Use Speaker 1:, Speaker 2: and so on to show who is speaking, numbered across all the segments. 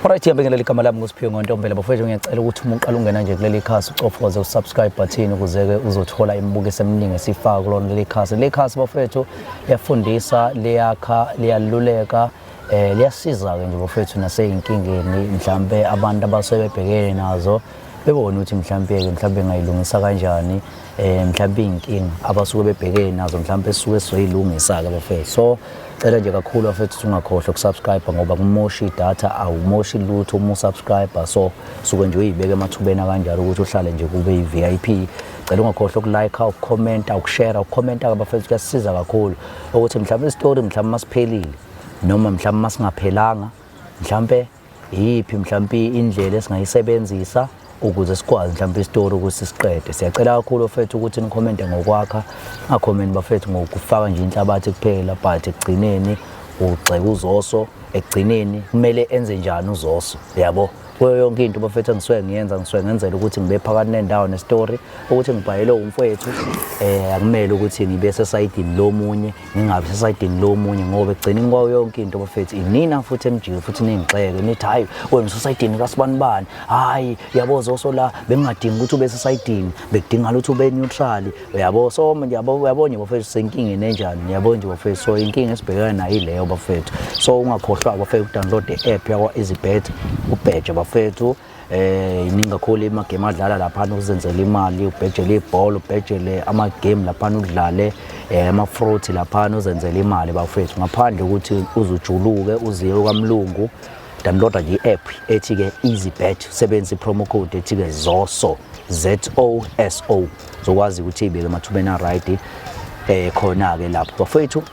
Speaker 1: Alright, ngiyabingelela, igama lami nguSiphiwe Ngontombela. Bafowethu, ngiyacela ukuthi uma uqala ungena nje kuleli khasi ucofoze usubscribe button ukuze-ke uzothola imibukiso eminingi esifaka kulona leli khasi. Leli khasi, bafowethu, liyafundisa, liyakha, liyaluleka, liyasiza-ke nje, bafowethu, nasey'nkingeni mhlampe abantu abasuke bebhekene nazo, bebone ukuthi mhlampe-ke mhlampe ngayilungisa kanjani mhlampe iy'nkinga abasuke bebhekene nazo, mhlampe sisuke sizoyilungisa-ke, bafethu. So cela nje kakhulu, bafethu, ukuthi ungakhohlwa ukusubscribe ngoba kumoshi idatha, awumoshi lutho uma usubscribe. So suke nje uyibeke emathubeni akanjalo ukuthi uhlale nje kube i-VIP. Cela ungakhohlwa ukulike, ukukhomenta, ukushare. Ukukhomenta-ke, bafethu, kuyasisiza kakhulu ukuthi mhlawumbe isitori mhlawumbe masiphelile noma mhlawumbe masingaphelanga, mhlawumbe iyiphi mhlawumbe indlela esingayisebenzisa ukuze sikwazi mhlawumbe isitori ukuthi siqede. Siyacela kakhulu, bafethu, ukuthi nikhomente ngokwakha, ngakhomenti, bafethu, ngokufaka nje inhlabathi kuphela, but ekugcineni ugxeka uZoso. Ekugcineni kumele enze njani uZoso, yabo? Kuyo yonke into, bafethu, engisuke ngiyenza, ngisuke ngenzela ukuthi ngibe phakathi nendawo nestori, ukuthi ngibhayele umfowethu. Akumele ukuthi ngibe sesayidini lomunye, ngingabi sesayidini lomunye, ngoba ekugcineni kwayo yonke into, bafethu, inina futhi enijike futhi ningixeke, nithi, "Hayi, wena usesayidini kasibani bani. Hayi, yabo, Zoso, la bengingadingi ukuthi ube sesayidini, bekudingala ukuthi ube neutral," uyabo? So manje, yabo, uyabo nje, bafethu, senkingeni enjani, yabo nje, bafethu. So inkinga esibhekana nayo ileyo, bafethu. So ungakhohlwa, bafethu, ukudownload i-app yakwa EasyBet, ubheje, bafethu. Iningi kakhulu amagame adlala laphana ukuzenzela imali. Ubhejele ibhola, ubhejele amagame laphana, udlale ama-fruit laphana, uzenzele imali, bafethu, ngaphandle ukuthi uzujuluke uziye kwamlungu. Downloada nje i-app ethi-ke EasyBet, usebenzise i-promo code ethi-ke ZOSO, ZOSO, zokwazi ukuthi ibeke emathubeni a-right khona-ke lapho, bafethu.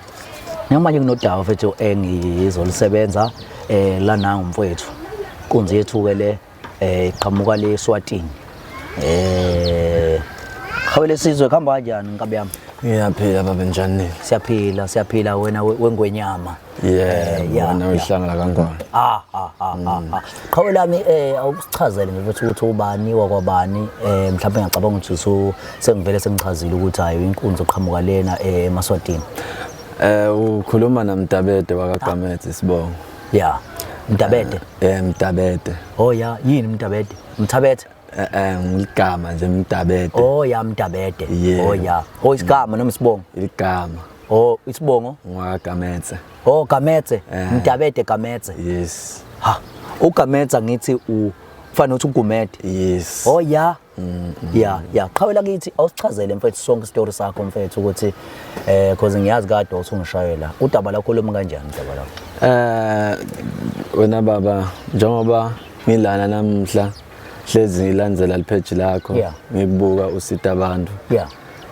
Speaker 1: Njengoba nginodaba, mfethu, engizolisebenza lana ngumfowethu, inkunzi yethu-ke le iqhamuka le eSwatini. Qhawe lesizwe, kuhamba kanjani, nkabi yami?
Speaker 2: Ngiyaphila baba, njani?
Speaker 1: Siyaphila, siyaphila, wena wengwenyama.
Speaker 2: Yeah, wena uyihlanga la kaNgwane.
Speaker 1: Ah ah ah ah. Ah. Qhawe lami, awusichazele nje futhi ukuthi ubani, wakwabani. Mhlawumbe ngiyacabanga ukuthi so sengivele sengichazile ukuthi hayi, inkunzi oqhamuka lena eMaswatini.
Speaker 2: Ukhuluma naMdabede wakaGametse isibongo.
Speaker 1: Yeah. Mdabede.
Speaker 2: Mdabede.
Speaker 1: Oh yeah, yini Mdabede? Mthabethe?
Speaker 2: Ngigama nje Mdabede.
Speaker 1: Oh yeah, Mdabede.
Speaker 2: Yeah.
Speaker 1: Oh yeah. Oh, isigama noma isibongo?
Speaker 2: Igama.
Speaker 1: Oh, isibongo?
Speaker 2: NgwakaGametse.
Speaker 1: Oh, Gametse.
Speaker 2: Eh.
Speaker 1: Mdabede Gametse.
Speaker 2: Yes.
Speaker 1: Ha. UGametse ngithi u ufana uthi uGumede.
Speaker 2: Yes.
Speaker 1: Oh yeah. Yeah. Qhawe lakithi, awusichazele, mfethu, sonke isitori sakho, mfethu, ukuthi cause ngiyazi kade usungishayela. Udaba lakho loma kanjani udaba lakho?
Speaker 2: Wena baba, njengoba ngilana namhla, hlezi ngilandzela lipage lakho, ngikubuka usita abantu.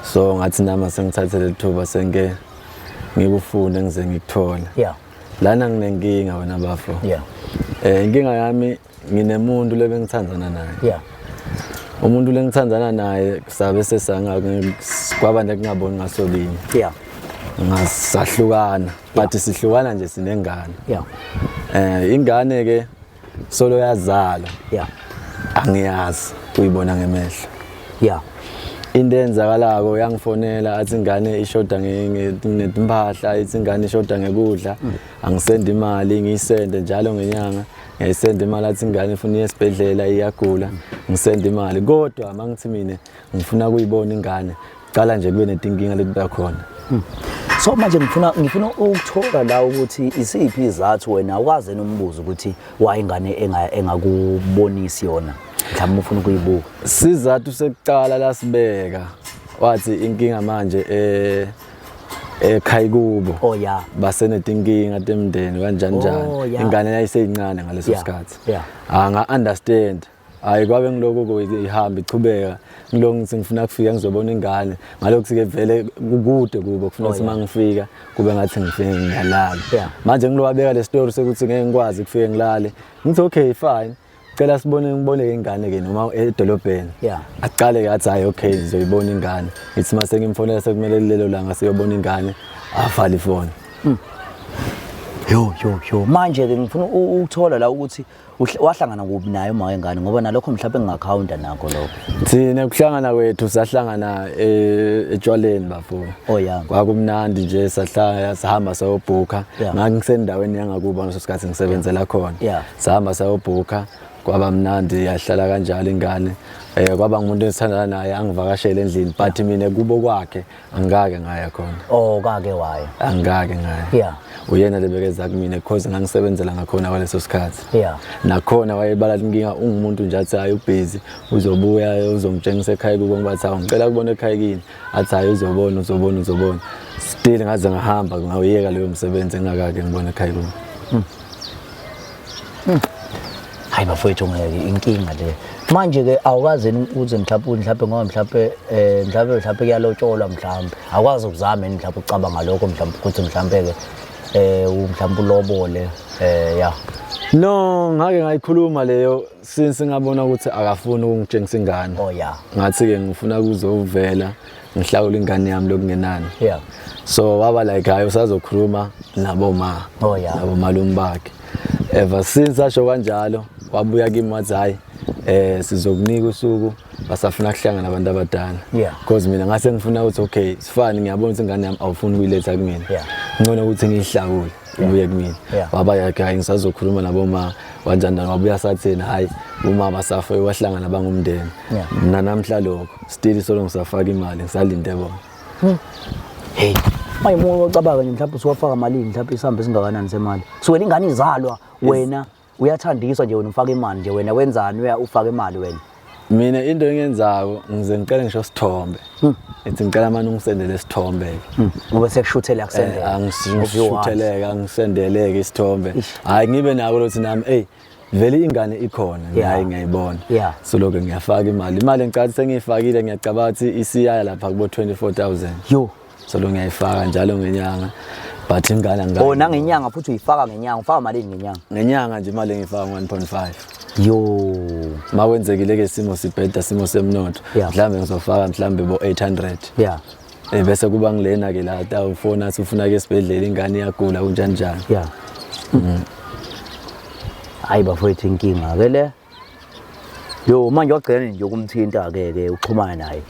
Speaker 2: So ngathi nami sengithathe lethuba senke ngikufunde ngize ngikuthole. Lana nginenkinga, wena bafo. Inkinga yami, nginemuntu lebengithandzana naye. Umuntu lengithandzana naye sabe sesanga kwaba nekungaboni ngasolinye. Ngasahlukana, but sihlukana nje sinengane. Ingane ke solo yazala. Angiyazi uyibona ngemehlo. Into eyenzakalako, uyangifonela athi ingane ishoda netimpahla, ithi ingane ishoda ngekudla, angisende imali, ngiyisende njalo ngenyanga, ngiyayisenda imali. Athi ingane ifuna iye esibhedlela, iyagula, ngisende imali. Kodwa mangithi mina ngifuna kuyibona ingane, cala nje kube netinkinga letiba khona.
Speaker 1: So manje ngifuna ukuthola la ukuthi isiphi izathu wena waze nombuzo ukuthi why ingane engakubonisi yona, mhlawumbe ufuna ukuyibuka.
Speaker 2: Sizathu sekucala lasibeka, wathi inkinga manje ekhaya kubo basenetinkinga temndeni kanjani njani. Ingane yayiseyincane ngaleso sikhathi. Anga understand, hayi, kwabe ngiloko ihamba ichubeka, ngiloko ngithi ngifuna kufika ngizobona ingane, ngalokhu ke vele kukude kubo, kufuna ukuthi mangifika kube ngathi ngifike ngiyalala. Manje ngilowabeka le story sekuthi ngeke ngikwazi kufike ngilale. Ngithi okay, fine, cela sibone, ngibone ingane ke noma edolobheni. Aqale ke athi hayi, okay, ngizoyibona ingane. Ngithi mase ngimfonela sekumele lelo langa siyobona ingane, afala ifoni.
Speaker 1: Yo yo yo, manje ke ngifuna ukuthola la ukuthi wahlangana kuphi naye uma wengane, ngoba nalokho mhlawumbe ngingakhawunta nakho lokho.
Speaker 2: Thina kuhlangana kwethu sahlangana etshwaleni bafo.
Speaker 1: Oh yeah.
Speaker 2: Kwakumnandi nje, sahlala sahamba sayobhukha. Ngangisendaweni yangakubo ngaleso sikhathi ngisebenzela khona. Sahamba sayobhukha, kwaba mnandi, yahlala kanjalo ingane. Kwaba ngumuntu esithandana naye, angivakashele endlini, but mina kubo kwakhe angikake ngaya khona.
Speaker 1: Oh, kake waya?
Speaker 2: Angikake ngaya. Uyena lebekeza kumina because ngangisebenzela ngakhona kwaleso sikhathi. Nakhona wayebala inkinga, ungumuntu nje athi hayi ubhizi, uzobuya uzongitshengisa ekhaya kubo, ngibathi hawu ngicela kubona ekhaya kini, athi hayi uzobona uzobona uzobona. Still ngaze ngahamba ngawuyeka leyo msebenzi engakake ngibone ekhaya kubo.
Speaker 1: Hayi bafowethu, ngeke, inkinga le. Manje ke awukazi uze mhlawumbe ngoba mhlawumbe mhlawumbe kuyalotsholwa, mhlawumbe awukwazi ukuzama yini mhlawumbe ucabanga lokho, mhlawumbe ukuthi mhlawumbe ke mhlawumbe ulobole ya?
Speaker 2: No, ngake ngayikhuluma leyo since ngabona ukuthi akafuni ukungitshengisa ingane.
Speaker 1: Oh yeah.
Speaker 2: Ngathi ke ngifuna kuzovela ngihlawule ingane yami lokungenani. So waba like hayi usazokhuluma nabo ma.
Speaker 1: Oh yeah.
Speaker 2: Nabo malume bakhe. Ever since asho kanjalo wabuya kimi wathi hayi sizokunika usuku, basafuna kuhlangana abantu abadala. Because mina ngase ngifuna ukuthi okay sifani, ngiyabona ukuthi ingane yami awufuni ukuyiletha kumina. Ngcono ukuthi ngiyihlakule ibuye kumina. Waba yakhe hayi ngisazokhuluma nabo ma kanjani, wabuya sathina hayi uma basafa wahlangana bangumndeni. Mina namhla lokho still solo ngisafaka imali, ngisalinde bona.
Speaker 1: Hey, maye umuntu ocabanga nje mhlawumbe usuwafaka malini, mhlawumbe isihambe singakanani semali. Kusukela ingane izalwa wena uyathandiswa nje, wena ufaka imali nje, wena wenzani, uya ufaka imali wena?
Speaker 2: Mina into engiyenzako ngize ngicela ngisho isithombe. Ithi ngicela manje ungisendele isithombe.
Speaker 1: Ube sekushuthela kusendela.
Speaker 2: Angishutheleke, angisendeleke isithombe. Hayi ngibe nako lokuthi nami hey vele ingane ikhona, nayi ngiyayibona. So lokho ngiyafaka imali. Imali ngicathi sengiyifakile, ngiyacabanga ukuthi isiyaya lapha kubo 24,000.
Speaker 1: Yo.
Speaker 2: So lo ngiyayifaka njalo ngenyanga. But ingane angikayi.
Speaker 1: Oh, nangenyanga futhi uyifaka ngenyanga, ufaka malini ngenyanga?
Speaker 2: Ngenyanga nje imali engiyifaka 1.5.
Speaker 1: Yo.
Speaker 2: Makwenzekile ke isimo sibheda, simo semnotho. Mhlambe ngizofaka mhlambe bo 800. Bese kuba ngilena ke la ta ufona athi ufuna ke esibhedlela ingane iyagula kunjani njani.
Speaker 1: Hayi bafowethu inkinga ke le. Yo, manje wagcina nje ukumthinta ke ke uxhumana naye?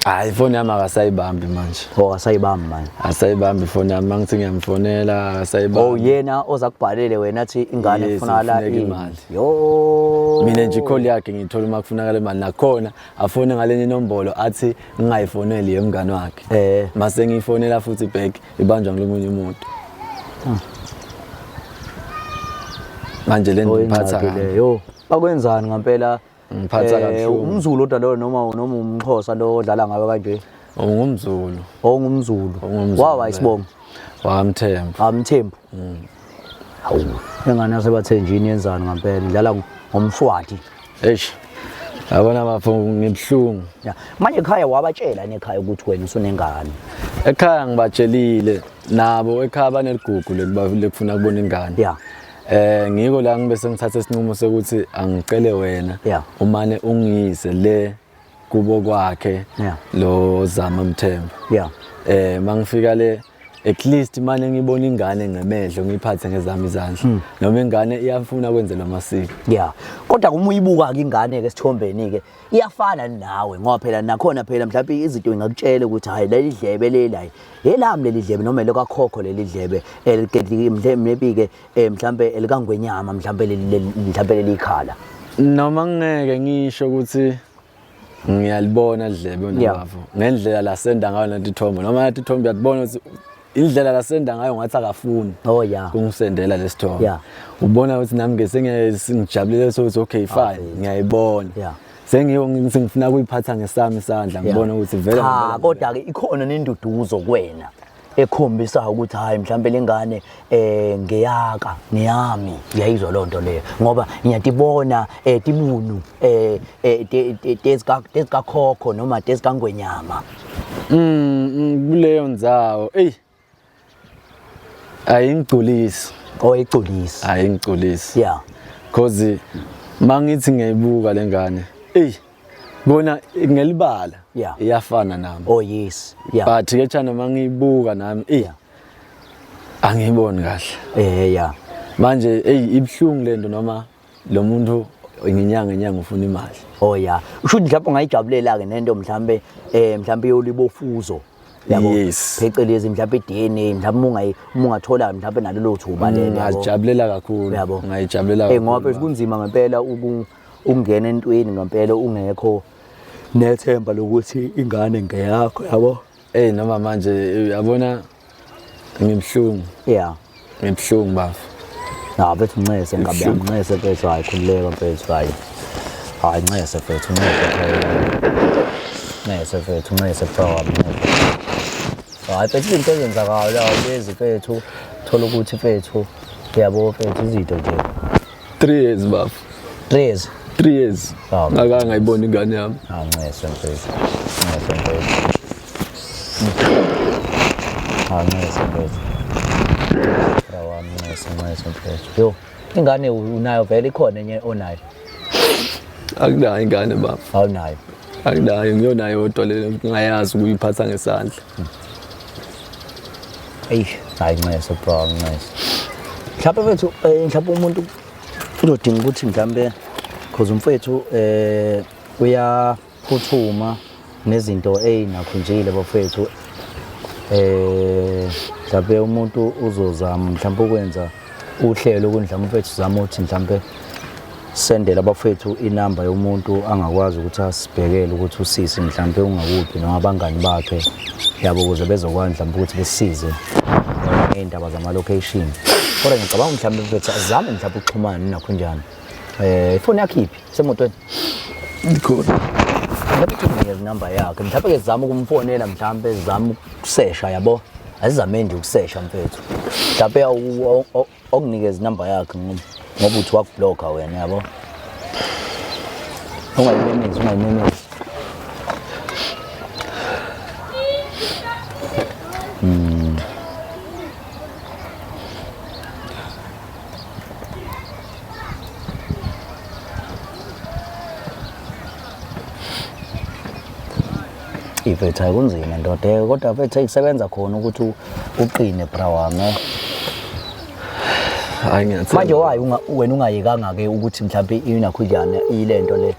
Speaker 2: Hayi ifoni yami akasayibambi manje.
Speaker 1: Oh, akasayibambi manje.
Speaker 2: Akasayibambi ifoni yami, mangithi ngiyamfonela akasayibambi.
Speaker 1: Oh, yena ozakubhalele wena athi ingane
Speaker 2: Yes,
Speaker 1: kufunakala
Speaker 2: kufuneka
Speaker 1: ini.
Speaker 2: imali.
Speaker 1: Yo.
Speaker 2: Mina nje i-call yakhe ngiyithola uma kufunakala imali, nakhona afone ngalenye inombolo athi ngingayifoneli yemngani wakhe. Mase ngiyifonela futhi back ibanjwa ngulomunye umuntu. Manje le
Speaker 1: Oh,
Speaker 2: ngiphatha
Speaker 1: ingxaki
Speaker 2: kabi.
Speaker 1: le. Yo, bakwenzani ngempela?
Speaker 2: Ngiphatha kabuhlungu.
Speaker 1: Umzulu odwa lo noma umXhosa lo odlala ngawe kanje?
Speaker 2: Ungumzulu.
Speaker 1: Ongumzulu.
Speaker 2: Ungumzulu.
Speaker 1: Wawa isibongo.
Speaker 2: Wamthembu.
Speaker 1: Amthembu. Hawu, engane yasebathenjini yenzani ngempela? Idlala ngomswati.
Speaker 2: Eish. Yabona bafo ngibhlungu.
Speaker 1: Ya. Manje ekhaya wabatshela nekhaya ukuthi wena usunengane?
Speaker 2: Ekhaya ngibatshelile, nabo ekhaya baneligugu lekufuna kubona ingane. Ngiko la ngibe sengithatha isinqumo sokuthi angicele wena umane ungiyise le kubo kwakhe lo Zama Mthembu. Mangifika le at least manje ngibona ingane ngemehlo, ngiyiphathe ngezami izandla. Noma ingane iyafuna kwenzelwa amasiko.
Speaker 1: Kodwa uma uyibuka ke ingane ke esithombeni ke iyafana nawe, ngoba phela nakhona phela mhlawumbe izinto ingakutshela ukuthi hayi leli dlebe leli hayi elami leli dlebe noma elikakhokho leli dlebe maybe ke mhlawumbe elikangwenyama, mhlawumbe leli, mhlawumbe leli ikhala.
Speaker 2: Noma ngeke ngisho ukuthi ngiyalibona dlebe unabafo ngendlela la senda ngayo lento ithombe, noma yathi ithombe uyakubona ukuthi indlela la senda ngayo ngathi akafuni kungisendela lesithombe. Ubona ukuthi nami ke sengiyajabulile ukuthi okay fine ngiyayibona. Sengiyo ngifuna kuyiphatha ngesami isandla, ngibona ukuthi vele
Speaker 1: Cha,
Speaker 2: ngempela
Speaker 1: kodwa ke ikhona nenduduzo kuwena ekhombisa ukuthi hayi mhlambe lengane ngeyaka neyami, ngiyayizwa lonto leyo ngoba ngiyatibona tibunu tezikakhokho noma tezikangwenyama.
Speaker 2: Kuleyo ndzawo ey ayingigculisi.
Speaker 1: Oh, ayigculisi.
Speaker 2: Ayingigculisi. Because mangithi ngiyayibuka lengane ey bona ngelibala iyafana nami.
Speaker 1: Oh yes.
Speaker 2: But ke tshana mangiyibuka nami ey Angiyiboni kahle.
Speaker 1: Eh ya.
Speaker 2: Manje hey ibhlungu lento noma lo muntu ngenyanga ngenyanga ufuna imali.
Speaker 1: Oh ya. Usho ukuthi mhlawumbe ungayijabulela ke nento mhlawumbe eh mhlawumbe yolibofuzo. Yabo.
Speaker 2: Yes.
Speaker 1: Phecelezi mhlawumbe i-DNA mhlawumbe ungayi uma ungathola mhlawumbe nalelo thuba lelo. yabo.
Speaker 2: Ngajabulela kakhulu.
Speaker 1: Yabo.
Speaker 2: Ngayijabulela
Speaker 1: Eh
Speaker 2: kakhulu.
Speaker 1: ngoba phela kunzima ngempela ukungena entweni ngempela ungekho nethemba lokuthi ingane ngeyakho yabo.
Speaker 2: Eh noma manje uyabona ngibhlungu.
Speaker 1: Yeah.
Speaker 2: Ngibhlungu bafo.
Speaker 1: Na mfethu ncese nkabi yami ncese mfethu hayi khululeka mfethu hayi. Hayi ncese mfethu ncese ncese mfethu ncese bro wami ncese. Hayi mfethu izinto ezenzakalayo la lezi mfethu thola ukuthi mfethu yabo mfethu izinto nje.
Speaker 2: 3 years bafo.
Speaker 1: 3 years.
Speaker 2: 3 years.
Speaker 1: Ah,
Speaker 2: Ngaka ngayibona ingane yami.
Speaker 1: Ah ncese mfethu. Ncese mfethu. Ah ncese mfethu. Bro wami ncese ncese mfethu. Yo ingane unayo vele ikhona enye onayo.
Speaker 2: Akunayo ingane bafo.
Speaker 1: Awunayo.
Speaker 2: Akunayo ngiyonayo yodwa le ngingayazi ukuyiphatha ngesandla.
Speaker 1: Eyi, hayi ncese bro, ncese. Mhlawumbe mfethu mhlawumbe umuntu uzodinga ukuthi mhlawumbe cause umfethu uyaphuthuma nezinto ey'nakhunjile bafethu. Mhlawumbe umuntu uzozama mhlawumbe ukwenza uhlelo ukuthi mhlawumbe umfethu uzama ukuthi mhlawumbe sendele abafethu inamba yomuntu angakwazi ukuthi asibhekele ukuthi usisi mhlawumbe ungakuphi noma abangani bakhe yabo ukuze bezokwazi mhlawumbe ukuthi besisize ngey'ndaba zama-location. Kodwa ngicabanga mhlawumbe mfethu azame mhlawumbe ukuxhumana nakhunjani. Ifoni yakhe iphi? Isemotweni?
Speaker 2: Ikhona.
Speaker 1: Mhlawumbe uthi inamba yakhe mhlawumbe ke zama ukumfonela mhlawumbe zama ukusesha yabo. Azizame nje ukusesha mfethu. Mhlawumbe okunikeza inamba yakhe ngoba uthi wakublocka wena yabo. Ungayimemezi, ungayimemezi. Mfethu hayi kunzima ndoda kodwa mfethu kusebenza khona ukuthi uqine bra wami.
Speaker 2: Hayi ngiyathemba.
Speaker 1: Manje why wena ungayekanga ke ukuthi mhlawumbe inakhujana ilento le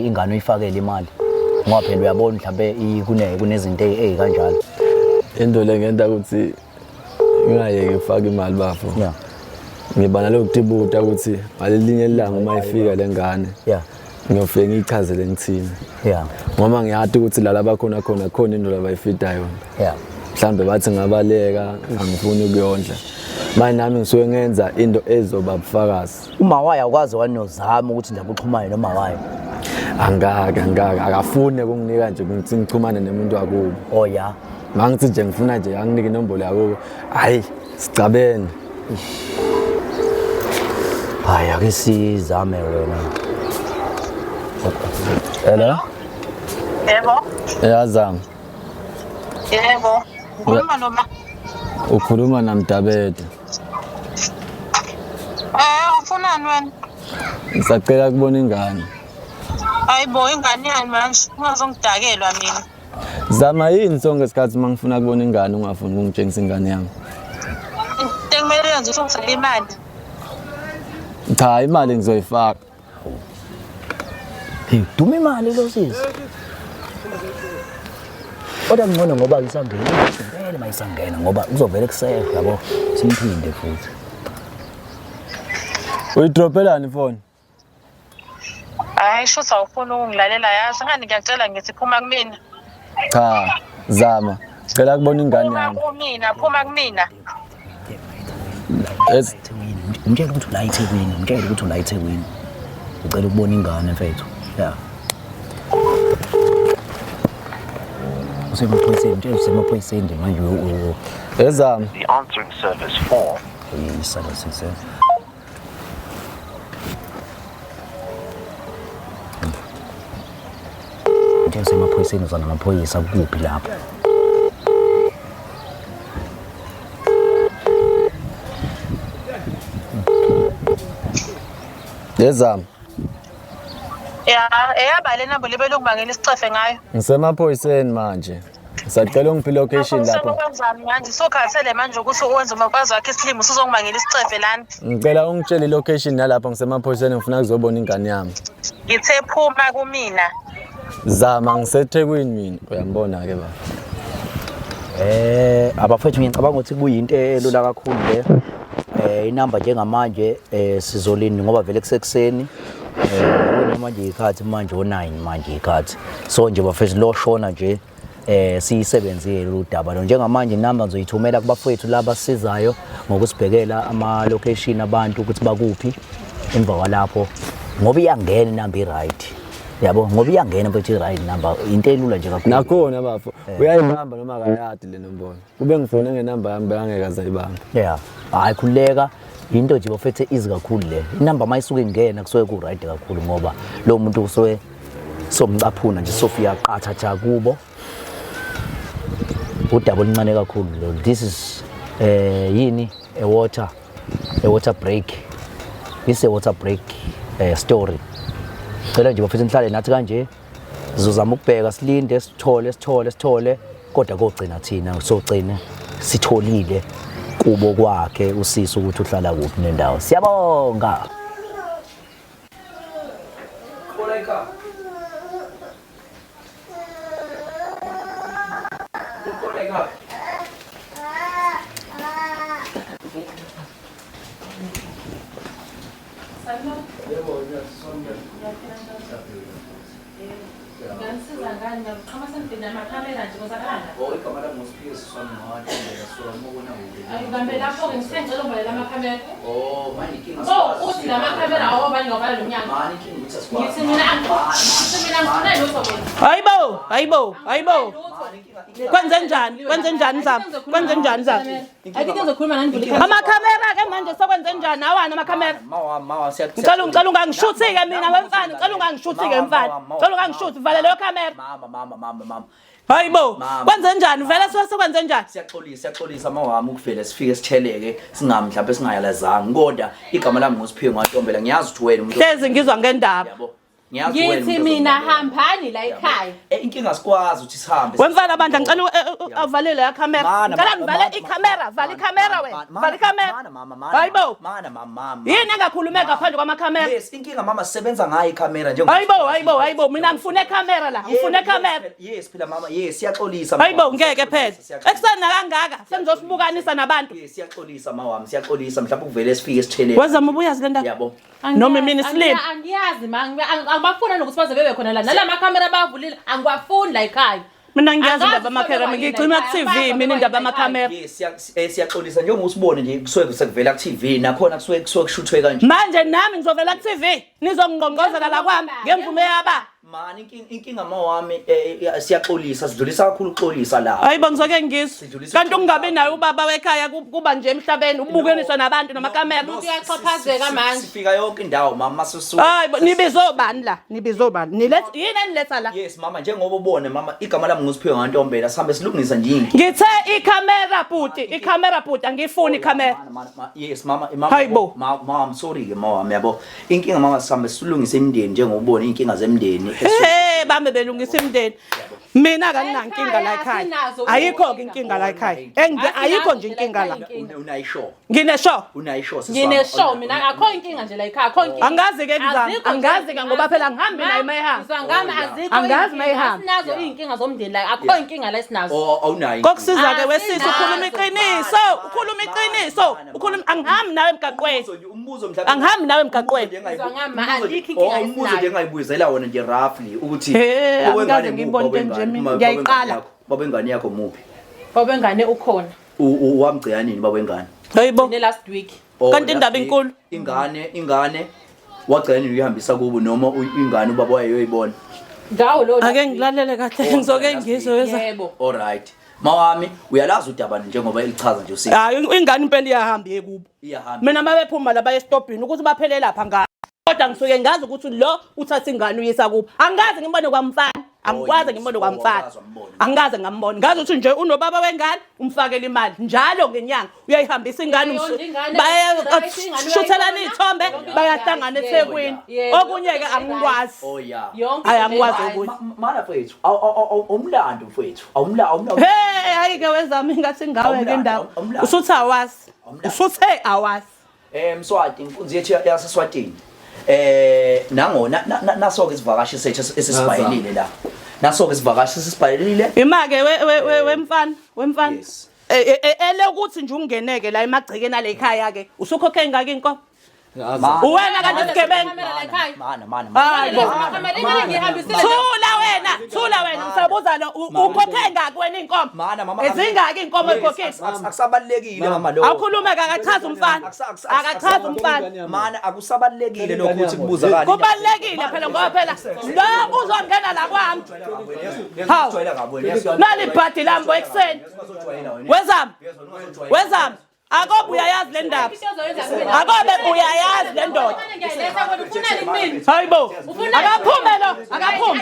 Speaker 1: ingane uyifakele imali ngoba phela uyabona mhlawumbe kunezinto ezikanjalo.
Speaker 2: Into le ngenta ukuthi ngingayeki ukufaka imali bafo.
Speaker 1: Yeah.
Speaker 2: Ngiba naloku tibuta ukuthi ngalelinye ilanga uma ifika le ngane.
Speaker 1: Yeah.
Speaker 2: Ngiyofike ngiyichazele ngithini.
Speaker 1: Yeah.
Speaker 2: Ngoba ngiyati ukuthi la labakhona khona khona into labayifida yona.
Speaker 1: Yeah.
Speaker 2: Mhlambe bathi ngabaleka angifuni ukuyondla. Manje nami ngisuke ngenza into ezoba bufakazi.
Speaker 1: Uma wayo akwazi wanozama ukuthi nje uxhumane noma wayo.
Speaker 2: Angaka akafuni ukunginika nje ukuthi ngichumane nemuntu wakubo.
Speaker 1: Oh yeah.
Speaker 2: Mangithi nje ngifuna nje anginike inombolo yakubo. Hayi sicabene.
Speaker 1: Hayi ake sizame wena.
Speaker 2: Hello?
Speaker 3: Yebo.
Speaker 2: Yazama.
Speaker 3: Yebo. Ukhuluma noma?
Speaker 2: Ukhuluma naMdabede.
Speaker 3: Ufunani wena?
Speaker 2: Ngisacela kubona ingane.
Speaker 3: Hayibo ingane yani manje ungazongidakelwa mina.
Speaker 2: Zama yini sonke isikhathi uma ngifuna kubona ingane ungafuni ukungitshengisa ingane yami?
Speaker 3: Into ekumele yenze ukuthi ungifake imali.
Speaker 2: Cha imali ngizoyifaka.
Speaker 1: Hey, duma imali lo sisi. Kodwa ngcono ngoba isangena, vele mayisangena ngoba kuzovele kusefa yabo. Simphinde futhi.
Speaker 2: Uyidropelani ifoni?
Speaker 3: Hayi shuthi awufuni ukungilalela yazi ngani ngiyacela ngithi phuma kumina.
Speaker 2: Cha, zama. Cela kubona ingane
Speaker 3: Phuma
Speaker 2: yami.
Speaker 3: kumina, phuma kumina.
Speaker 1: Umtshele ukuthi ula eThekwini, umtshele ukuthi ula eThekwini. Ucela ukubona ingane mfethu. Yeah. Usemaphoyiseni, mtshele usemaphoyiseni nje manje
Speaker 2: Ezama.
Speaker 4: The answering service for
Speaker 1: isala sise. Mtshele usemaphoyiseni uzana namaphoyisa kuphi lapho?
Speaker 2: Yezama.
Speaker 3: Ya, eyaba le namba lebelokubangela isicefe ngayo.
Speaker 2: Ngisemaphoyiseni manje. Ngisacela ungiphe location lapho.
Speaker 3: Kwenzani manje? Sokhathele manje ukuthi uwenze umakwazi wakhe isilimo usuzongibangela isicefe lana.
Speaker 2: Ngicela ungitshele ilocation yalapho ngisemaphoyiseni ngifuna kuzobona ingane yami.
Speaker 3: Ngithe phuma kumina.
Speaker 2: Zama ngiseThekwini mina. Uyambona ke baba.
Speaker 1: Eh abafethu ngicabanga ukuthi kuyinto elula kakhulu le. Eh inamba njengamanje eh sizolinda ngoba vele kusekuseni. Eh yabona manje ikhathi manje o9 manje ikhathi. So nje bafethu lo shona nje eh siyisebenzile lolu daba lo njengamanje inamba ngizoyithumela kubafowethu laba sizayo ngokusibhekela ama location abantu ukuthi bakuphi emva kwalapho ngoba iyangena inamba i-right yabo ngoba iyangena mfethu i-right number into elula nje kakhulu
Speaker 2: Nakhona bafo uyayibamba noma akayadi le nombolo. Kube ngifone ngenamba yami bekangeke azayibamba.
Speaker 1: Yeah. Hayi khululeka into nje bafethu easy kakhulu le. Inamba mayisuke ingena kusuke ku right kakhulu ngoba lo muntu usuke somcaphuna nje sofika qatha cha kubo. Udaba oluncane kakhulu lo. This is eh yini a water a water break. This is a water break eh story. Cela nje bafethu nihlale nathi kanje. Sizozama ukubheka silinde sithole sithole sithole kodwa kogcina thina sogcina sitholile kubo kwakhe usisi ukuthi uhlala kuphi nendawo. Siyabonga.
Speaker 5: Nganisiza ngani ngiyaqhama sengibhina amakhamera nje kwenzakalani?
Speaker 1: Oh igama lami nguSiphiwe Siswami Ngwane so mubona kude.
Speaker 5: Ayibambe lapho-ke ngithe ngicela ungivalele amakhamera.
Speaker 1: Oh manje inkinga
Speaker 5: Oh, uthi la makhamera awobani ngovala lo mnyango.
Speaker 1: Manje inkinga ukuthi asikwazi.
Speaker 5: Ngithi mina ngithi mina ngifuna lutho mina.
Speaker 6: Hayibo, hayibo, hayibo. Kwenze njani? Kwenze njani zami? Kwenze njani zami?
Speaker 5: Ayikho into engizokhuluma nani vula ikhamera.
Speaker 6: Amakhamera ke manje sekwenze njani? Awani amakhamera?
Speaker 1: Mawa mawa siya
Speaker 6: Ngicela ngicela ungangishuthi ke mina wemfana, ngicela ungangishuthi ke mfana. Ngicela ungangishuthi, vala leyo khamera.
Speaker 1: Mama mama mama mama.
Speaker 6: Hayibo,
Speaker 1: Mama.
Speaker 6: kwenze njani? Vele suke sekwenze njani?
Speaker 1: Siyaxolisa siyaxolisa mawami ukuvela sifike sitheleke singami mhlawumbe singayalazanga kodwa igama lami nguSiphiwe Ngantombela ngiyazi ukuthi wena umuntu
Speaker 6: Hlezi ngizwa ngendaba.
Speaker 1: yabo. Ngiyazi wena
Speaker 5: Ngithi
Speaker 1: umuntu
Speaker 5: mina
Speaker 1: ozongibambela.
Speaker 5: hambani la ekhaya.
Speaker 1: Eh inkinga sikwazi ukuthi sihambe.
Speaker 6: Wemfana bandla ngicela avale leya khamera.
Speaker 1: Mana,
Speaker 6: Ngicela
Speaker 1: mana,
Speaker 6: ngivale
Speaker 1: mana,
Speaker 6: ikhamera, vala ikhamera wena.
Speaker 1: mana,
Speaker 6: Vala ikhamera.
Speaker 1: Mana mama mana.
Speaker 6: Hayibo.
Speaker 1: Mana mama mama.
Speaker 6: Yini engakhulumeka ngaphandle kwamakhamera?
Speaker 1: Yes, inkinga mama sisebenza ngayo ikhamera njengoba.
Speaker 6: Hayibo, hayibo, hayibo, mina ngifuna ikhamera la. Ngifuna ikhamera.
Speaker 1: Yes phela mama, yes siyaxolisa. mama
Speaker 6: Hayibo
Speaker 1: wami,
Speaker 6: ngeke phela.
Speaker 1: siyaxolisa,
Speaker 6: Ekuseni nakangaka senizosibukanisa nabantu.
Speaker 1: Yes siyaxolisa mama wami, siyaxolisa mhlawumbe kuvele sifike sitheleke.
Speaker 6: Wezama ubuyazi le ndaba.
Speaker 1: Yabo.
Speaker 6: Noma mina isilima.
Speaker 5: Angiyazi ma, angibafuni nokuthi baze bebe khona la. Nalamakhamera bavulile, angiwafuni la ekhaya.
Speaker 6: Mina ngiyazi
Speaker 5: Angazi
Speaker 6: indaba amakhamera,
Speaker 5: ukuthi
Speaker 6: ngiyigcina ku
Speaker 5: ekhaya,
Speaker 6: TV mina indaba amakhamera.
Speaker 1: Yes siyaxolisa njengoba usibone nje kusuke sekuvela ku TV nakhona kusuke kusuke kushuthwe kanje.
Speaker 6: Manje nami ngizovela ku TV nizongqongqozela la kwami ngemvume yaba.
Speaker 1: Mani inkinga mama wami siyaxolisa sidlulisa kakhulu uxolisa la.
Speaker 6: Hayibo ngizoke ngizwe.
Speaker 1: Sidlulisa
Speaker 6: Kanti ukungabi naye ubaba wekhaya kuba nje emhlabeni ubukeniswa nabantu namakamera.
Speaker 1: No,
Speaker 5: Uyaxhaphazeka manje.
Speaker 1: Sifika yonke indawo mama susu.
Speaker 6: Hayibo nibizobani la? Nibizobani? Niletha yini eniletha la?
Speaker 1: Yes mama njengoba ubone mama igama lami nguSiphiwe Ngantombela sihambe silungisa nje inkinga.
Speaker 6: Ngithe ikhamera bhuti, ikhamera bhuti angifuni ikhamera.
Speaker 1: Yes mama mama
Speaker 6: Hayibo.
Speaker 1: Mama I'm sorry ke mama yabo. Inkinga mama sihambe silungisa imindeni njengoba ubone inkinga zemindeni.
Speaker 6: Hey bambe belungisa imindeni. Mina kanginankinga la ekhaya.
Speaker 5: Asinazo
Speaker 6: Ayikho ke inkinga la ekhaya. Engi ayikho nje inkinga la.
Speaker 1: Unayisho.
Speaker 6: Ngine sure.
Speaker 1: Unayisho sisi.
Speaker 5: Ngine show mina akho inkinga nje la ekhaya, akho inkinga.
Speaker 6: Angazi ke kuzama,
Speaker 5: Azikho nje
Speaker 6: angazi ke ngoba phela ngihambi naye mayehamba.
Speaker 5: Ngizwa ngami azikho.
Speaker 6: Angazi
Speaker 5: iy'nkinga,
Speaker 6: mayehamba.
Speaker 5: Asinazo iy'nkinga zomndeni la, akho inkinga la esinazo.
Speaker 1: Oh awunayo.
Speaker 6: Kokusiza ke wesisi ukhuluma
Speaker 5: Asinazo.
Speaker 6: iqiniso, ukhuluma iqiniso, ukhuluma angihambi nawe emgaqweni.
Speaker 1: Umbuzo mhlawumbe
Speaker 6: Angihambi nawe emgaqweni.
Speaker 5: Ngizwa ngami, ayikho inkinga
Speaker 1: Oh, umbuzo
Speaker 5: esinayo.
Speaker 1: nje engayibuyizela wona nje roughly ukuthi
Speaker 6: He,
Speaker 1: baba wengane
Speaker 6: angikaze
Speaker 1: muphi,
Speaker 6: ngiyibone
Speaker 1: baba
Speaker 6: into enje
Speaker 1: wengane,
Speaker 6: mina.
Speaker 1: baba wengane
Speaker 6: Ngiyayiqala.
Speaker 1: yakho, Baba wengane yakho muphi?
Speaker 5: Baba wengane ukhona.
Speaker 1: Wamgcina nini baba wengane?
Speaker 6: Hayibo.
Speaker 5: Ne last week.
Speaker 1: Oh,
Speaker 6: Kanti indaba
Speaker 1: last week,
Speaker 6: inkulu.
Speaker 1: Ingane wagcina nini uyihambisa kubo noma ingane ubaba wayeyoyibona?
Speaker 5: Ngawo lo.
Speaker 6: Ake ngilalele kahle ngizoke ngizwe weza.
Speaker 5: Yebo.
Speaker 1: All right. Mawami uyalazi udaba njengoba elichaza nje usisi.
Speaker 6: Hayi ingane impela iyahamba iye kubo.
Speaker 1: Iyahamba.
Speaker 6: Mina mabephuma la baye estobhini ukuthi baphele lapha ngazi. Kodwa ngisuke ngazi ukuthi lo uthatha ingane uyisa kubo. Angazi ngibone kwamfana. Angikwazi ngimbone kwamfana. Angikaze ngambona. Ngazi ukuthi nje unobaba wengane umfakela imali njalo ngenyanga uyayihambisa ingane bayashuthelana iy'thombe bayahlangana eThekwini. Okunye-ke angikwazi.
Speaker 1: Oh yeah.
Speaker 6: Hayi angikwazi okunye.
Speaker 1: Mana mfethu, awumlando mfethu. Awumlando.
Speaker 6: Hey, hayi-ke wezami ingathi ngawe-ke indaba. Usuthi awazi. Usuthe awazi.
Speaker 1: Eh Mswati inkunzi yethu yaseSwatini. Eh nango naso ke isivakashi sethu esisibhayelile la. Naso ke isivakashi esisibhayelile.
Speaker 6: Ima-ke wemfana, wemfana. Yes. Ele ukuthi nje ungeneke la emagcekeni ale khaya ke. Usukhokhe ingaki inkomo? Uwena kanti isigebengu.
Speaker 1: Mana mana.
Speaker 6: Hayi bo. Thula wena, thula wena ngisabuza lo ukhokhe ngaki wena inkomo?
Speaker 1: Mana mama.
Speaker 6: Izingaki inkomo oyikhokhile?
Speaker 1: Akusabalekile mama lo.
Speaker 6: Awukhulume akachaza umfana. Akachaza umfana.
Speaker 1: Mana akusabalekile lokho ukuthi kubuzakala.
Speaker 6: Kubalekile phela ngoba phela lo uzongena la kwami. Hawu. Nali ibhadi lami bo ekuseni. Wezami. Wezami. Akobe uyayazi le ndaba. Akobe uyayazi le ndoda. Hayibo. Akaphume lo, akaphume.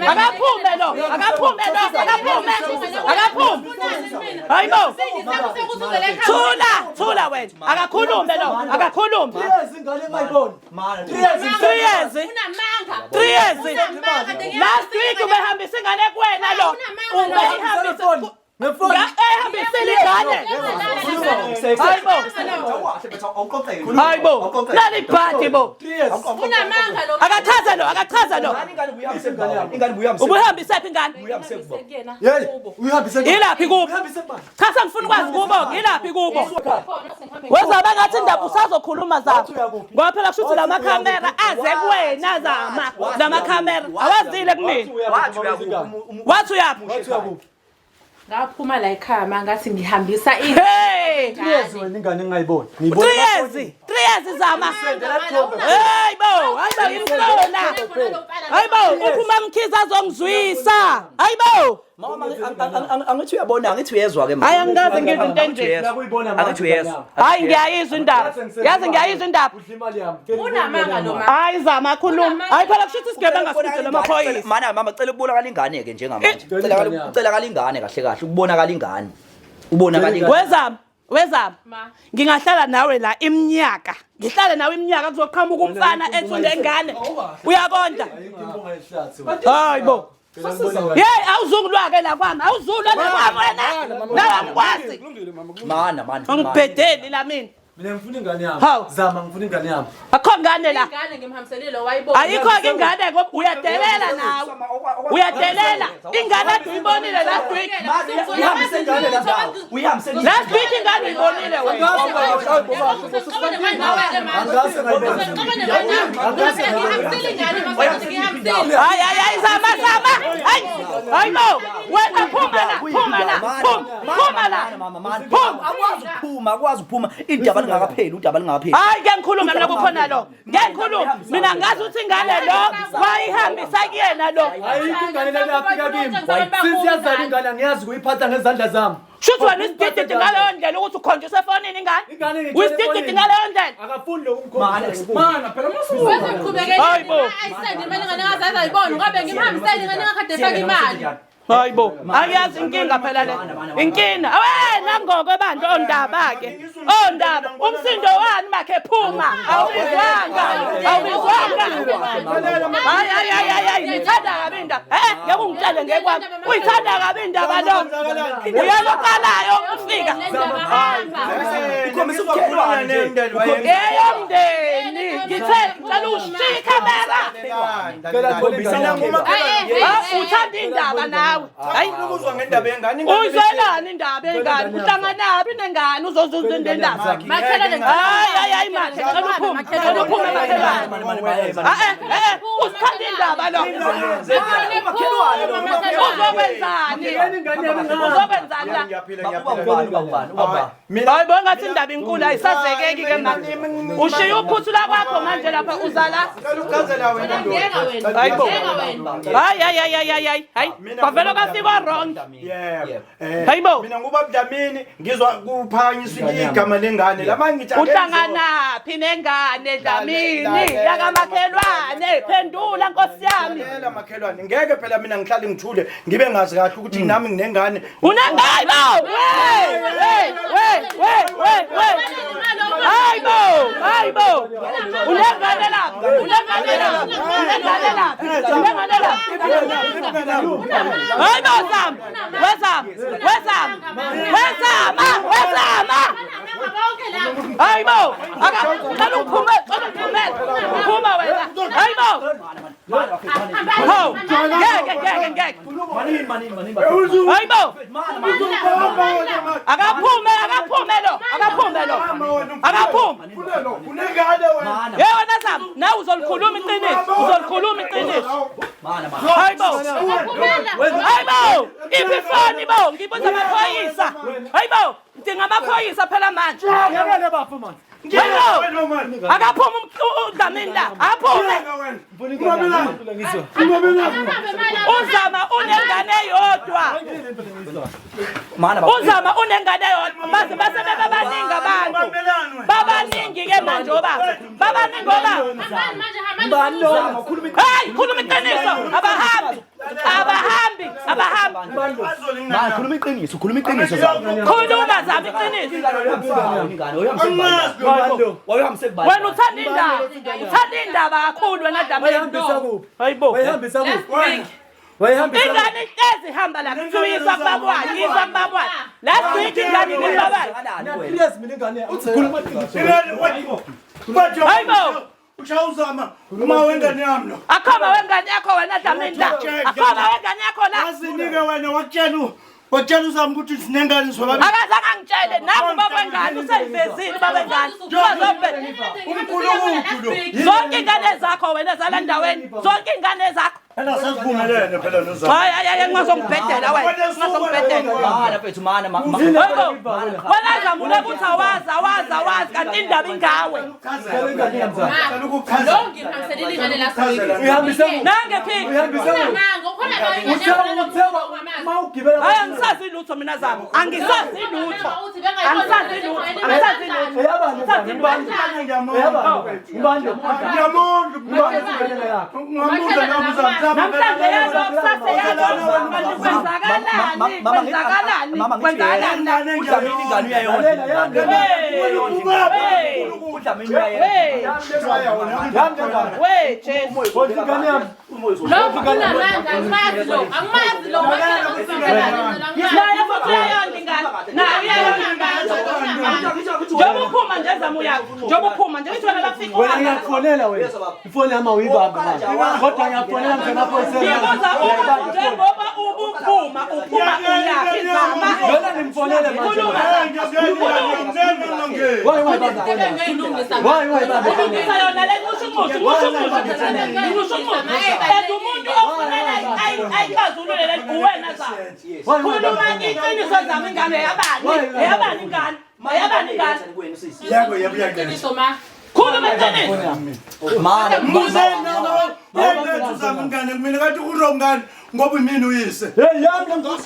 Speaker 6: Akaphume lo, akaphume lo, akaphume. Akaphume. Hayibo. Thula, thula wena. Akakhulume lo, akakhulume. 3 years. 3 years. Last week ubehambisa ingane kuwena lo. Ubehambisa
Speaker 7: Ngefoni.
Speaker 6: Ehambisile ingane. Hayibo. Hayibo. Nali ibhadi bo.
Speaker 5: Unamanga lo.
Speaker 6: Akachaze lo, akachaze lo.
Speaker 1: Ingane ubuyihambise.
Speaker 6: Ubuyihambise phi ingane?
Speaker 7: Hey, uyihambise.
Speaker 6: Ilaphi kubo?
Speaker 7: Uyihambise kubani?
Speaker 6: Cha sengifuna ukwazi kubo, ilaphi kubo? Wezaba ngathi indaba usazokhuluma zama. Ngoba phela kusho ukuthi lama camera aze kuwena zama. Lama camera awazile kumina.
Speaker 1: Wathi uyakuphi?
Speaker 6: Wathi uyaphi?
Speaker 7: Wathi uyakuphi?
Speaker 5: Ngaphuma la ekhaya mangathi ngihambisa
Speaker 6: Hey!
Speaker 7: 3 years wena ingane engingayiboni.
Speaker 6: 3 years. 3 years zama. Hey bo, hayibo imhlola. Hayibo, uphi uMamkhize azongizwisa. Hayibo.
Speaker 1: Mama angithi uyabona, angithi uyezwa ke mama.
Speaker 6: Hayi angikaze ngizwe into enje.
Speaker 1: Angithi uyezwa.
Speaker 6: Hayi ngiyayizwa indaba. Yazi ngiyayizwa indaba.
Speaker 7: Udla imali yami.
Speaker 5: Unamanga lo mama.
Speaker 6: Hayi zama khuluma. Hayi phela kusho ukuthi isigebengu asibizele amaphoyisa.
Speaker 1: Mana mama cela ukubonakala ingane ke njengamanje. Cela ingane kahle kahle ukubonakala ingane. Ubonakala ingane.
Speaker 6: Wezama, wezama. Ngingahlala nawe la iminyaka. Ngihlale nawe iminyaka kuzoqhamuka umfana ethi unengane. Uyakondla. Hayi bo. Hey, awuzungulwa ke la kwami. Awuzulwa la kwami wena. Nawe angikwazi.
Speaker 1: Mana mana.
Speaker 6: Angibhedeli la mina.
Speaker 7: Mina ngifuna ingane yami.
Speaker 6: Hawu.
Speaker 7: Zama ngifuna ingane yami.
Speaker 6: Akho ngane la.
Speaker 5: Ingane ngimhambiselile lo wayibona.
Speaker 6: Ayikho ke ingane ngoba uyadelela nawe. Uyadelela. Ingane ade uyibonile last week.
Speaker 1: Uyihambise ingane la ndawo. Uyihambise
Speaker 6: Last week ingane uyibonile wena. Hayi hayi hayi zama zama. Hayi. Hayi bo. Wena phuma la, phuma la. Phuma la. Phuma.
Speaker 1: Akwazi ukuphuma, akwazi ukuphuma. Indaba lingakapheli, udaba lingakapheli.
Speaker 6: Hayi ke ngikhuluma mina kukhona lo. Ngeke ngikhulume. Mina ngazi ukuthi ingane lo wayihambisa kuyena lo.
Speaker 7: Ayikho ingane lena yafika kimi. Since yazala ingane angiyazi kuyiphatha ngezandla zami.
Speaker 6: Shuthi wena isidididi ngaleyo ndlela ukuthi ukhonjiswe efonini ingane.
Speaker 7: Ingane ngiyitshela
Speaker 6: Uyisidididi
Speaker 7: efonini.
Speaker 6: ngaleyo ndlela.
Speaker 7: Akafuni lokungikhombisa.
Speaker 8: Mana phela masuku.
Speaker 6: Hayi bo. Hayi bo. Ayazi inkinga phela le. Inkinga. Wena ngoko bandla ondaba ke. Ondaba. Umsindo wani makhe phuma. Awubizwanga. Awubizwanga. Hayi hayi hayi hayi hayi ngithanda kabi indaba. Eh ngeke ungitshele ngekwami. Uyithanda kabi indaba lo. Uyaloqalayo ukufika.
Speaker 1: Ukhombisa ubukhelwane nje.
Speaker 6: Eyomndeni. Ngithe ngicela ushiye ikhamera. Uthanda indaba nawe. Hayi
Speaker 8: Ukuzwa ngendaba yengane.
Speaker 6: Uyizwelani indaba yengane? Uhlanganaphi nengane uzozuza indaba? Hayi hayi hayi makhe ngicela uphume. Ngicela uphume makhelwane. Eh eh usithanda indaba lo. Uzokwenzani? Uzokwenzani la?
Speaker 8: Ngiyaphila
Speaker 1: Ubani ubani ubani.
Speaker 6: Hayi bo ngathi indaba inkulu ayisazekeki ke manje. Ushiya uphuthula kwakho manje lapha uzala.
Speaker 8: Ngicela ukuchazela wena ndoda.
Speaker 6: Hayi bo. Hayi hayi hayi hayi hayi hayi. Kwavele kwafika wrong.
Speaker 8: Yebo.
Speaker 6: Hayi bo.
Speaker 8: Mina nguba Dlamini ngizwa kuphakanyiswa igama lengane. Lama ngithi
Speaker 6: Uhlanganaphi nengane Dlamini yakamakhelwane. Makhelwane, phendula nkosi yami.
Speaker 8: Lalela makhelwane, ngeke phela mina ngihlale ngithule ngibe ngazi kahle ukuthi nami nginengane.
Speaker 6: Unengane bo! We! We! We! We! We! We! Hayi bo! Hayi bo! Unengane lapha! Unengane lapha! Unengane lapha! Unengane lapha! Hayi bo Zama! Wezama! Wezama! Wezama! Wezama! Hayi bo! Aka cela ungiphume, cela ungiphumele. Phuma wena. Hayi bo! Hawu! Ngeke ngeke ngeke. Hayi bo! Akaphume, akaphume lo, akaphume lo. Akaphume.
Speaker 8: Unengane wena.
Speaker 6: Hey wena Zama, nawe uzolikhuluma iqiniso, uzolikhuluma iqiniso. Hayi bo! Hayi bo! Iphi ifoni bo? Ngibuza amaphoyisa. Hayi bo! Ngidinga amaphoyisa phela manje.
Speaker 7: Ngeke bafo man.
Speaker 6: Hayi bo! Akaphume uDlamini la. Akaphume. Uzama unengane eyodwa. Uzama unengane eyodwa. Baze base bebabaningi abantu. Babaningi ke manje obaba. Babaningi obaba. Hayi, khuluma iqiniso. Abahambi. Abahambi. Abahambi.
Speaker 1: Khuluma iqiniso, khuluma iqiniso Zama.
Speaker 6: Khuluma Zama iqiniso. Wena uthanda indaba. Uthanda indaba kakhulu wena Dlamini.
Speaker 7: Wayihambisa kuphi?
Speaker 6: Hayi bo.
Speaker 7: Wayihambisa kuphi? Wayihambisa
Speaker 6: Ingane ihlezi ihamba la kuthiwa iyiswa kubaba wayo, iyiswa kubaba wayo. Last week ingane ibibaba wayo.
Speaker 7: Yes mina ingane. Ukhuluma iqiniso.
Speaker 6: Hayi bo.
Speaker 8: Ushawuzama uma wengane yami lo.
Speaker 6: Akhoma wengane yakho wena Dlamini la. Akhoma wengane yakho la.
Speaker 8: Wazinike wena wakutshela wakutshela uzama ukuthi sinengane sobabili.
Speaker 6: Akazange angitshele nangu ubaba wengane useyivezile ubaba wengane.
Speaker 8: Umkhulu lo.
Speaker 6: Zonke ingane zakho wena zala ndaweni. Zonke ingane zakho.
Speaker 8: Phela sesivumelene phela nozama.
Speaker 6: Hayi hayi hayi ungazongibhedela wena. Ungazongibhedela.
Speaker 1: Mana mfethu mana
Speaker 6: Hayi bo. Wena Zama ukuthi awazi awazi awazi kanti indaba ingawe.
Speaker 8: Cela ukuchaza.
Speaker 5: Lo ngiphangiselile ingane last week.
Speaker 7: Uyihambise kuphi?
Speaker 6: Nange phiki.
Speaker 7: Uyihambise kuphi?
Speaker 5: Unamanga, ukhona la ingane
Speaker 7: Uthe uthe uma ugibela
Speaker 6: Hayi angisazi lutho mina Zama. Angisazi lutho. Angisazi lutho. Angisazi lutho.
Speaker 7: Eyabani
Speaker 6: Angisazi
Speaker 7: ngubani?
Speaker 6: lutho.
Speaker 7: Eyabani? Ngubani?
Speaker 8: Ngiyamondla
Speaker 7: Ngubani ingane yakho?
Speaker 8: Ngambuza ngambuza
Speaker 6: Namhlanje yalo kusasa yalo kanti kwenzakalani? Kwenzakalani? Kwenzakalani?
Speaker 1: uDlamini ingane uyayondla. Udlamini uyayondla.
Speaker 6: Hey,
Speaker 7: Yami lengane.
Speaker 6: we Jesu.
Speaker 7: Wonke ingane yami.
Speaker 5: Lo unamanga, angimazi lo. Angimazi lo.
Speaker 6: Naye futhi uyayondla ingane. Naye uyayondla ingane. Njengoba uphuma nje Zama uyakho. Njengoba uphuma nje ngithi wena bafika
Speaker 7: Wena
Speaker 6: uhamba.
Speaker 7: ngiyakufonela wena. Ifoni yami awuyibambi manje. Kodwa ngiyakufonela mfana amaphoyiseni.
Speaker 6: Ngibuza ukuthi njengoba ubuphuma uphuma uyaphi Zama?
Speaker 7: Lona ngimfonele manje.
Speaker 6: Khuluma Zama.
Speaker 7: Why why baba? Why why baba?
Speaker 6: Ulungisa yona le nxushunxushu nxushunxushu nxushunxushu. And umuntu ofunela ayixazulule le uwena Zama.
Speaker 7: Why why
Speaker 6: Khuluma
Speaker 7: baba?
Speaker 6: iqiniso Zama ingane eyabani? Eyabani ingane? Eyabani ingane?
Speaker 8: Yebo yebo yebo.
Speaker 5: Iqiniso ma.
Speaker 6: Khuluma iqiniso.
Speaker 1: Mana
Speaker 8: Muzeni uzama ingane mina kathi uro ngane ngoba imini uyise.
Speaker 7: Hey yami lengane.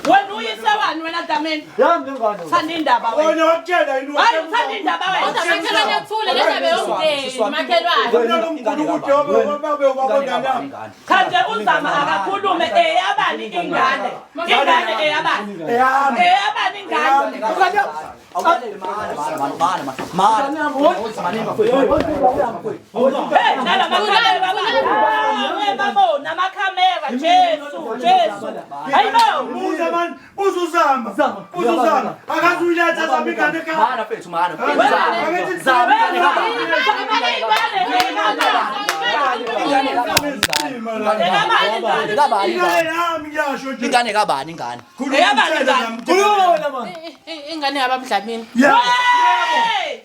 Speaker 6: Wena uyise wani wena Dlamini?
Speaker 7: Yami lengane.
Speaker 6: Thanda indaba wena.
Speaker 8: Wena wakutshela yini
Speaker 6: Hayi uthanda indaba wena.
Speaker 5: Kodwa makhelwane athule le ndaba yomndeni, makhelwane.
Speaker 6: Cha nje uZama akakhulume eyabani ingane. Ingane eyabani? Eyabani ingane?
Speaker 1: Mana mana mana
Speaker 6: Hey, nala makhamera baba. Babo, namakhamera Jesu, Jesu. Hayibo.
Speaker 8: Muza man, uzuzama. Uzuzama. Akazuyiletha zama ingane ekhaya.
Speaker 1: mana mfethu mana.
Speaker 6: Zama ingane
Speaker 1: Ingane kabani?
Speaker 8: Ingane yami ngiyasho nje.
Speaker 1: Ingane kabani ingane?
Speaker 6: Eyabani ingane?
Speaker 7: Khuluma wena man.
Speaker 5: Ingane yabamdlamini.
Speaker 8: Yebo.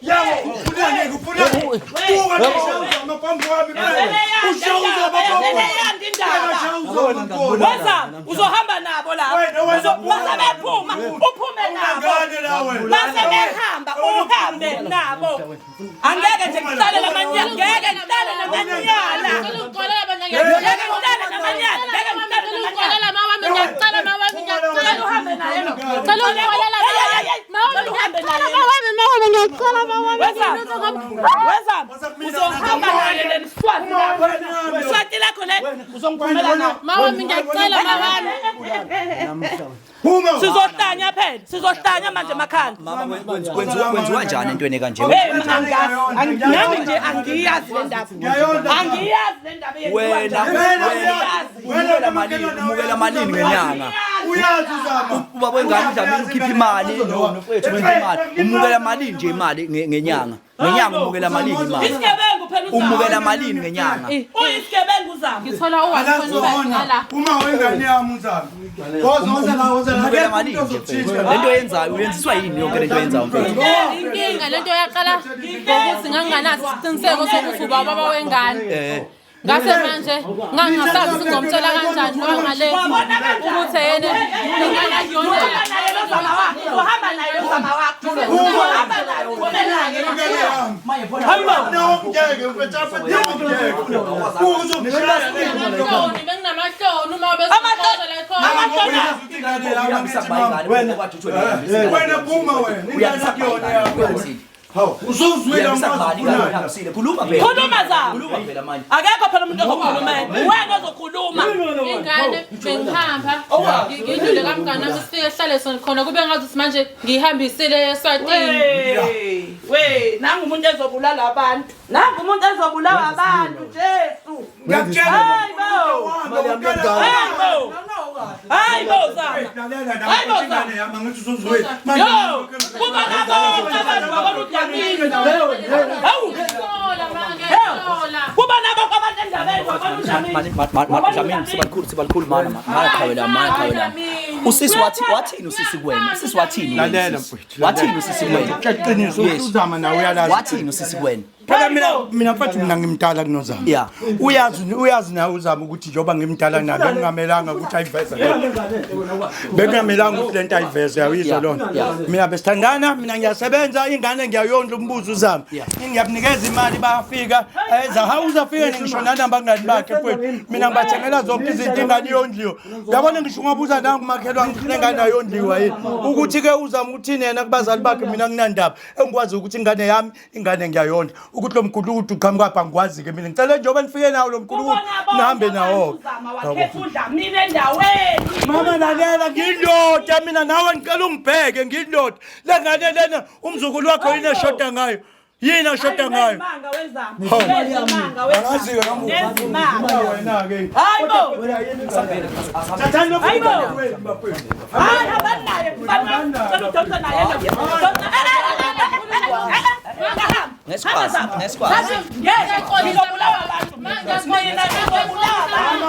Speaker 8: Yebo, ufunani ufunani. Buka nje uzama phambi kwami. Ushawuzama phambi kwami.
Speaker 6: Wezama, uzohamba nabo lapho.
Speaker 8: Wena, wena,
Speaker 6: Base bephuma, uphume nabo.
Speaker 8: Unengane la wena.
Speaker 6: Base behamba, uhambe nabo. Angeke nje ngihlale namanyala, ngeke ngihlale namanyala.
Speaker 5: Ngicela ukuxolela bandla,
Speaker 6: Ngeke ngihlale namanyala, ngeke ngihlale
Speaker 5: Ngicela
Speaker 6: namanyala.
Speaker 5: ukuxolela mawami, ngiyacela mawami, ngiyacela.
Speaker 6: Cela uhambe naye lo.
Speaker 5: Ngicela ukuxolela
Speaker 6: Hey, hey, hey, hey.
Speaker 5: mawami,
Speaker 6: Cela uhambe
Speaker 5: ngiyacela
Speaker 6: naye.
Speaker 5: mawami, mawami, ngiyacela mawami.
Speaker 6: Wezama, wezama. Uzohamba naye leliswana. Iswati lakho le uzongiphumela nayo.
Speaker 5: Mawami ngiyacela mawami.
Speaker 8: Phuma.
Speaker 6: Sizohlanya phela, sizohlanya manje emakhanda.
Speaker 1: Mama kwenziwa njani entweni kanje?
Speaker 6: Hey angazi, nami nje angiyazi le ndaba. Angiyazi le ndaba yenziwa
Speaker 1: Wena
Speaker 6: njani.
Speaker 1: wena malini umukela malini ngenyanga?
Speaker 8: Uyazi uzama.
Speaker 1: Ubaba wengane uDlamini ukhipha imali nomfowethu wenza imali. Umukela malini nje imali ngenyanga? Ngenyanga umukela malini imali?
Speaker 6: Isigebengu phela uzama.
Speaker 1: Umukela malini ngenyanga?
Speaker 6: Uyisigebengu uzama.
Speaker 5: Ngithola u-1.5 ngala.
Speaker 8: Uma wengane yami uzama. Woza woza la woza la.
Speaker 1: Umukela malini nje mfethu? Lento oyenzayo uyenziswa yini yonke lento oyenzayo mfethu?
Speaker 5: Inkinga lento yaqala ngokuthi nganginganaso isiqiniseko sokuthi uba ubaba wengane. Ngase manje ngangingasazi ukuthi ngizomtshela kanjani noma ngale ukuthi yena ingane akuyona.
Speaker 6: Uhamba naye lo zama wakho. Uhamba naye lo zama wakho. Uhamba naye uphume naye.
Speaker 8: No, ngeke mfethu afethu ngeke. Uzokushaya.
Speaker 5: Benginamahloni, benginamahloni uma bezongixoxa la ekhona.
Speaker 8: Wena phuma wena. Ingane akuyona yakho. Hawu, usuzwile
Speaker 1: Uyahambisile. Khuluma phela.
Speaker 6: Khuluma zama.
Speaker 1: Khuluma phela manje.
Speaker 6: Akekho phela umuntu ozokhulumela. Wena ozokhuluma.
Speaker 5: Ingane bengihamba ngidlule kamngane wami sifike sihlale sona khona kube ngathi manje ngihambisile eSwatini.
Speaker 6: We, we, nangu umuntu ezobulala abantu. Nangu umuntu ezobulawa abantu, Jesu.
Speaker 8: Ngiyakutshela.
Speaker 6: Hayi bo. Hayi bo. Hayi bo zama. Hayi bo zama. Yo, kubona bonke abantu babona uDlamini. Hawu.
Speaker 5: Ngiyasola ma ngiyasola.
Speaker 6: Kubona bonke abantu endabeni babona uDlamini.
Speaker 1: Dlamini sibakhulu sibakhulu mana mana qhawela mana qhawela. Usisi wathi wathini usisi kuwena? Usisi wathini? wena,
Speaker 8: Lalela
Speaker 1: usisi?
Speaker 8: mfowethu.
Speaker 1: Wathini usisi kuwena?
Speaker 8: Qiniso
Speaker 1: Yes.
Speaker 8: uzama nawe uyalazi.
Speaker 1: Wathini usisi kuwena?
Speaker 8: Phela mina mfethu mina ngimdala kunozama.
Speaker 1: Yeah.
Speaker 8: Uyazi nawe uzama ukuthi njengoba ngimdala naye bengingamelanga ukuthi ayiveze. Bengingamelanga ukuthi lento ayiveze uyayizwa lona. Mina besithandana mina ngiyasebenza ingane ngiyayondla umbuzo uzama. Ngiyakunikeza imali bayafika eza hawu uzafika ngisho nanabangani bakhe mfethu. Mina ngibathengela zonke izinto ingane iyondliwe. Uyabona ngisho ungabuza nangu umakhelwane ukuthi lengane ayondliwa yini. Ukuthi ke uzama ukuthini yena kubazali bakhe mina nginandaba. Engikwazi ukuthi ingane yami ingane ngiyayondla. Ukuthi lo mgulukudu uqhamuka pha ngikwazi ke mina. Ngicela njengoba nifike nawo lo mgulukudu nihambe nawo.
Speaker 6: Uzama wakhetha uDlamini endaweni.
Speaker 8: Mama lalela ngiyindoda mina nawe ngicela ungibheke ngiyindoda. Le ngane lena umzukulu wakho yini eshoda ngayo? Yini ashoda ngayo?
Speaker 6: Nezimanga wezama.
Speaker 8: Hawu.
Speaker 6: Nezimanga wezama.
Speaker 8: Angazi-ke noma
Speaker 6: Nezimanga.
Speaker 8: wena-ke.
Speaker 6: Hayi bo.
Speaker 8: Thathani lo
Speaker 6: Hayi bo.
Speaker 8: mfowethu bafowethu.
Speaker 6: Hayi hambani naye. Cela udonsa naye. Donsa.
Speaker 1: Ngesikwazi, ngesikwazi.
Speaker 6: Ngeke ngizobulawa abantu. Mina ngizobulawa abantu.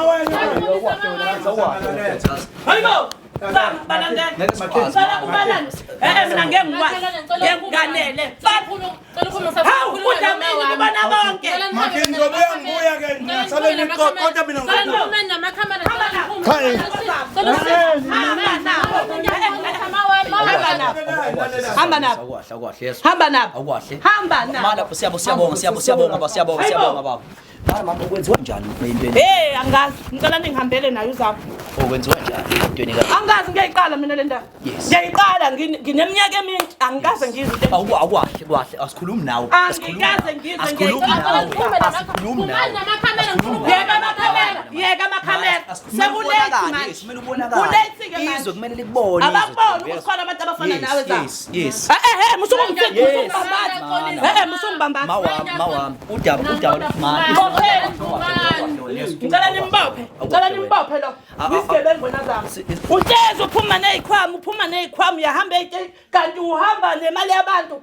Speaker 6: Hayi bo. Zama balandela. Ngicela ubalande. Eh mina ngeke ngikwazi. Ngeke nganele. Hawu uDlamini kubona bonke.
Speaker 8: Makhe ngizobuya ngibuya ke ngingasale nixoxa kodwa mina ngizobuya.
Speaker 6: Hamba nabo. Hamba nabo.
Speaker 1: Awukwahle awukwahle yeso.
Speaker 6: Hamba nabo.
Speaker 1: Awukwahle.
Speaker 6: Hamba nabo.
Speaker 1: Mana lapho siyabonga siyabonga siyabonga baba siyabonga siyabonga baba. Mana mama kwenziwa njani entweni?
Speaker 6: Hey angazi. Ngicela ningihambele naye uzama.
Speaker 1: Okwenziwa njani entweni ka?
Speaker 6: Angazi ngiyayiqala mina le ndaba.
Speaker 1: Yes.
Speaker 6: Ngiyayiqala ngineminyaka emingi angikaze ngizwe into.
Speaker 1: Awukwahle kwahle asikhulumi nawe.
Speaker 6: Angikaze ngizwe
Speaker 1: Asikhulumi nawe. Asikhulumi nawe.
Speaker 6: Yeka amakhamera, yeka amakhamera. Sekulate manje.
Speaker 1: Kumele ubonakale.
Speaker 6: Kulate ke manje.
Speaker 1: Izwe kumele likubone. izwe.
Speaker 6: Abakuboni ukuthi khona abantu abafana
Speaker 1: Yes,
Speaker 6: nawe zama.
Speaker 1: Yes, yes.
Speaker 6: Eh eh eh musungimfiki
Speaker 1: Yes.
Speaker 6: musungibambatha. Eh eh musungibambatha.
Speaker 1: Mawami, mawami. Udaba udaba mama.
Speaker 6: Ngicela nimbophe. Ngicela nimbophe lo. Isigebengu wena zama. Uhlezi uphuma nezikhwama, uphuma nezikhwama uyahamba ey'te kanti uhamba nemali yabantu.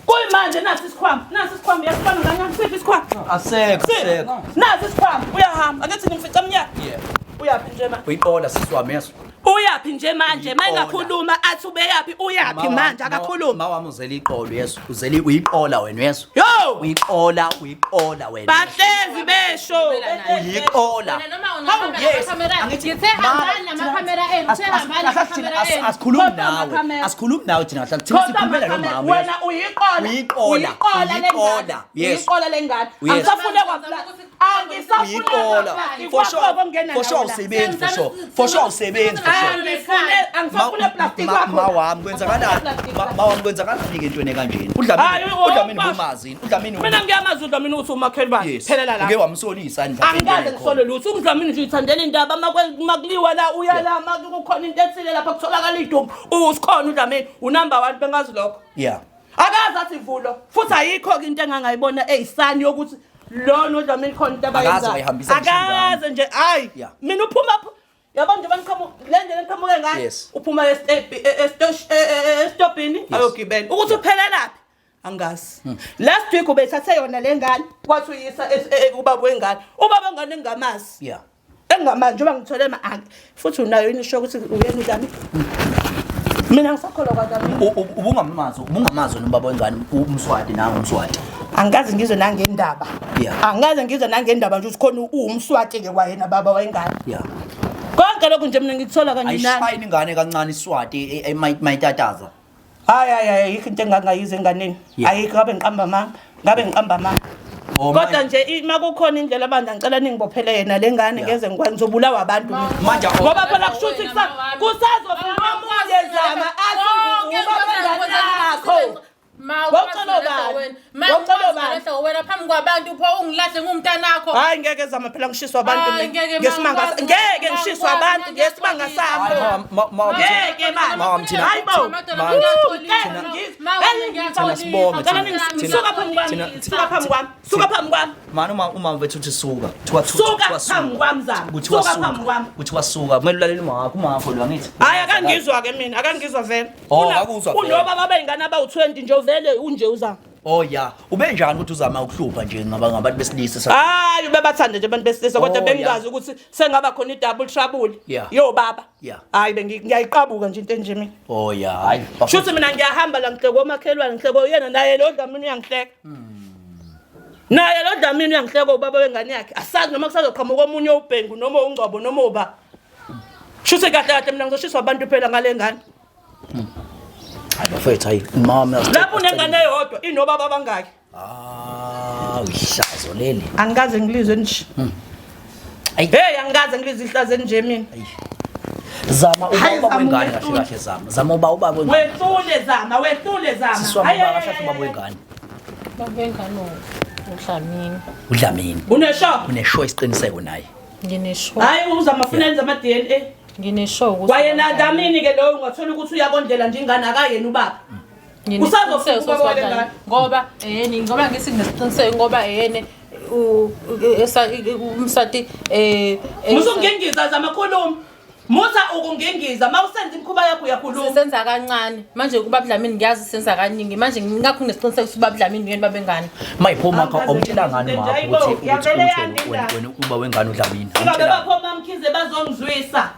Speaker 6: Kuyimanje nasi isikhwama, nasi isikhwama uyasibona kancane siphi isikhwama?
Speaker 1: Asekho, asekho.
Speaker 6: Nasi isikhwama uyahamba. Ake nimfica mnyaka.
Speaker 1: Yeah.
Speaker 6: Uyaphi nje manje?
Speaker 1: Uyiqola sisi wami yeso.
Speaker 6: Uyaphi nje manje? Mayingakhuluma athi ubeyaphi uyaphi manje akakhuluma.
Speaker 1: Mawami uzele iqolo yeso. Uzele uyiqola wena yeso.
Speaker 6: Yo!
Speaker 1: Uyiqola, uyiqola wena.
Speaker 6: Bahlezi besho.
Speaker 1: Uyiqola.
Speaker 5: Yes. Ngithe hambani namakhamera enu, ngithe hambani namakhamera enu.
Speaker 1: Asikhulumi nawe. Asikhulumi nawe thina kahle. Thina sikhulumela lo mama.
Speaker 6: Wena uyiqola.
Speaker 1: Uyiqola.
Speaker 6: Uyiqola lengane.
Speaker 1: Uyiqola. Yes.
Speaker 6: Uyiqola lengane.
Speaker 1: Yes.
Speaker 6: Angisafune kwabla. Angisafune
Speaker 9: Uyiqola. For sure. For sure awusebenzi for sure. For sure awusebenzi for sure.
Speaker 6: Angifune angisafune plastic wakho.
Speaker 9: Ma wami kwenzakalani? Ma wami kwenzakalani ke entweni kanjena?
Speaker 6: Hayi,
Speaker 9: uDlamini uDlamini bumazi. uDlamini
Speaker 6: Mina ngiyamazi uDlamini ukuthi umakhelwane. Phelela la.
Speaker 9: Uke wamsolisa yini mhlawumbe
Speaker 6: Angikaze
Speaker 9: entweni
Speaker 6: ngisole lutho. UDlamini nje uyithandela indaba makuliwa la uya la makukhona into ethile lapha kutholakala idumbu. Usikhona uDlamini unumber 1 bengazi lokho.
Speaker 9: Yeah.
Speaker 6: Akaze athi vulo futhi ayikho ke into engangayibona eyisani yokuthi lona uDlamini khona into
Speaker 9: Akaze
Speaker 6: abayenzayo.
Speaker 9: wayihambisa ngisho ingane.
Speaker 6: Akaze nje hayi.
Speaker 9: Yeah.
Speaker 6: Mina uphuma yabo nje baniqhamuka le ndlela eniqhamuke ngayo
Speaker 9: Yes.
Speaker 6: uphuma esitobhini ayogibela ukuthi uphelelaphi angazi. Last week ubethathe yona le ngane wathi uyisa ubaba wengane, ubaba wengane engingamazi.
Speaker 9: Yeah.
Speaker 6: Engingamazi njengoba ngithole futhi unayo yini isho ukuthi uyena uDlamini. Mina ngisakholwa kwaDlamini.
Speaker 9: Ubungamazi ubungamazi wena ubaba wengane uMswati nangu uMswati.
Speaker 6: Angikaze ngizwe nangendaba.
Speaker 9: Yeah.
Speaker 6: Angikaze ngizwe nangendaba nje ukuthi khona uwumswati ke kwayena baba wengane.
Speaker 9: Yeah.
Speaker 6: Konke lokhu nje mina ngikuthola kanye nani.
Speaker 9: Ayishayini ingane kancane iSwati mayitataza.
Speaker 6: Hayi hayi hayi ayikho into engangayizwa enganeni.
Speaker 9: Yeah.
Speaker 6: Ayikho ngabe ngiqamba amanga, ngabe ngiqamba amanga.
Speaker 9: Oh,
Speaker 6: Kodwa nje uma kukhona indlela bandla ngicela ningibophele yena le ngane ngeze ngikwazi ngizobulawa abantu mina.
Speaker 9: Manje
Speaker 6: Ngoba phela kusho ukuthi kusazofika omunye zama athi ubaba wengane yakho. Wawucela ubani? Wawucela ubani?
Speaker 5: Wena phambi kwabantu pho ungilahle ngumntanakho.
Speaker 6: Hayi ngeke zama phela ngishiswa abantu
Speaker 5: Hayi,
Speaker 6: mina.
Speaker 5: ngeke,
Speaker 6: Ngesimanga
Speaker 5: ma,
Speaker 6: ngeke ngishiswa abantu ngesimanga sami. Ngeke
Speaker 9: Ma, thina-
Speaker 6: Hayi bo.
Speaker 9: Thina sibonge,
Speaker 6: Suka phambi kwami. Suka phambi kwami. Suka phambi kwami.
Speaker 9: Mani uma mfethu uthi suka. Kuthiwa
Speaker 6: Suka phambi kwami zama.
Speaker 9: Kuthiwa
Speaker 6: Suka phambi
Speaker 9: suka.
Speaker 6: kwami.
Speaker 9: Kuthiwa suka. Kumele ulalele uma wakho, uma wakho lo angithi.
Speaker 6: Hayi akangizwa ke mina, akangizwa vele.
Speaker 9: Oh, akuzwa vele.
Speaker 6: Unobaba beyingane abawu20 nje vele unje uzama.
Speaker 9: Oh yeah. Ube njani ukuthi uzama ukuhlupha nje ngaba ngabantu besilisa sa?
Speaker 6: Hayi ubebathanda nje abantu besilisa kodwa
Speaker 9: Oh,
Speaker 6: bengingazi ukuthi sengaba khona i-double trouble
Speaker 9: Yeah.
Speaker 6: yobaba.
Speaker 9: Yeah.
Speaker 6: Hayi ngiyayiqabuka nje into enje mina.
Speaker 9: Oh yeah. Hayi.
Speaker 6: Shuthi mina ngiyahamba la ngihleke omakhelwane ngihleke uyena naye lo Dlamini uyangihleka. Naye lo Dlamini uyangihleka ubaba wengane yakhe. Asazi noma kusazoqhamuka omunye ubhengu noma ungcobo noma uba. Shuthi kahle kahle mina ngizoshiswa abantu phela ngale ngane.
Speaker 1: Hayi bafethu hayi mama.
Speaker 6: Lapho unengane eyodwa inobaba abangaki?
Speaker 1: Ah, ihlazo leli.
Speaker 6: Angikaze ngilizwe nje. Hey angikaze ngilizwe ihlazo nje mina.
Speaker 1: Zama
Speaker 6: Hayi,
Speaker 1: ubaba
Speaker 6: Zama,
Speaker 1: wengane kahle
Speaker 6: wehlule.
Speaker 1: kahle zama. Zama uba ubaba wengane.
Speaker 6: Wehlule zama, wehlule zama.
Speaker 1: Sisi wami
Speaker 6: Hayi,
Speaker 1: ubaba
Speaker 6: hayi,
Speaker 1: kahle ubaba wengane.
Speaker 5: Baba wengane uDlamini.
Speaker 1: uDlamini.
Speaker 6: Unesho?
Speaker 1: Unesho isiqiniseko naye.
Speaker 5: Nginesho.
Speaker 6: Hayi uzama funa enza ama DNA.
Speaker 5: Nginesho ukuthi
Speaker 6: Kwayena Dlamini ke loyo ungathola ukuthi uyakondlela nje ingane akayena ubaba.
Speaker 5: Nginesiqiniseko
Speaker 6: Usazofika
Speaker 5: sokuthi
Speaker 6: ubaba wengane.
Speaker 5: ngoba ehene ngoba ngithi nginesiqiniseko ngoba ehene umsati
Speaker 6: Musa ukungingiza zama khuluma. Musa ukungingiza mawusenza imikhuba yakho uyakhuluma.
Speaker 5: Senza kancane manje kuba Dlamini ngiyazi senza kaningi manje ngingakho nginesiqiniseko ukuthi ubaba Dlamini uyena baba wengane.
Speaker 1: Mayiphuma akho awumtshela ngani
Speaker 6: Nje,
Speaker 1: wakho
Speaker 6: hayibo,
Speaker 1: ukuthi
Speaker 6: yavele
Speaker 1: ukuthi
Speaker 6: yanda indaba.
Speaker 1: wena uba wengane uDlamini.
Speaker 6: Ingabe bakho mamkhize bazongizwisa.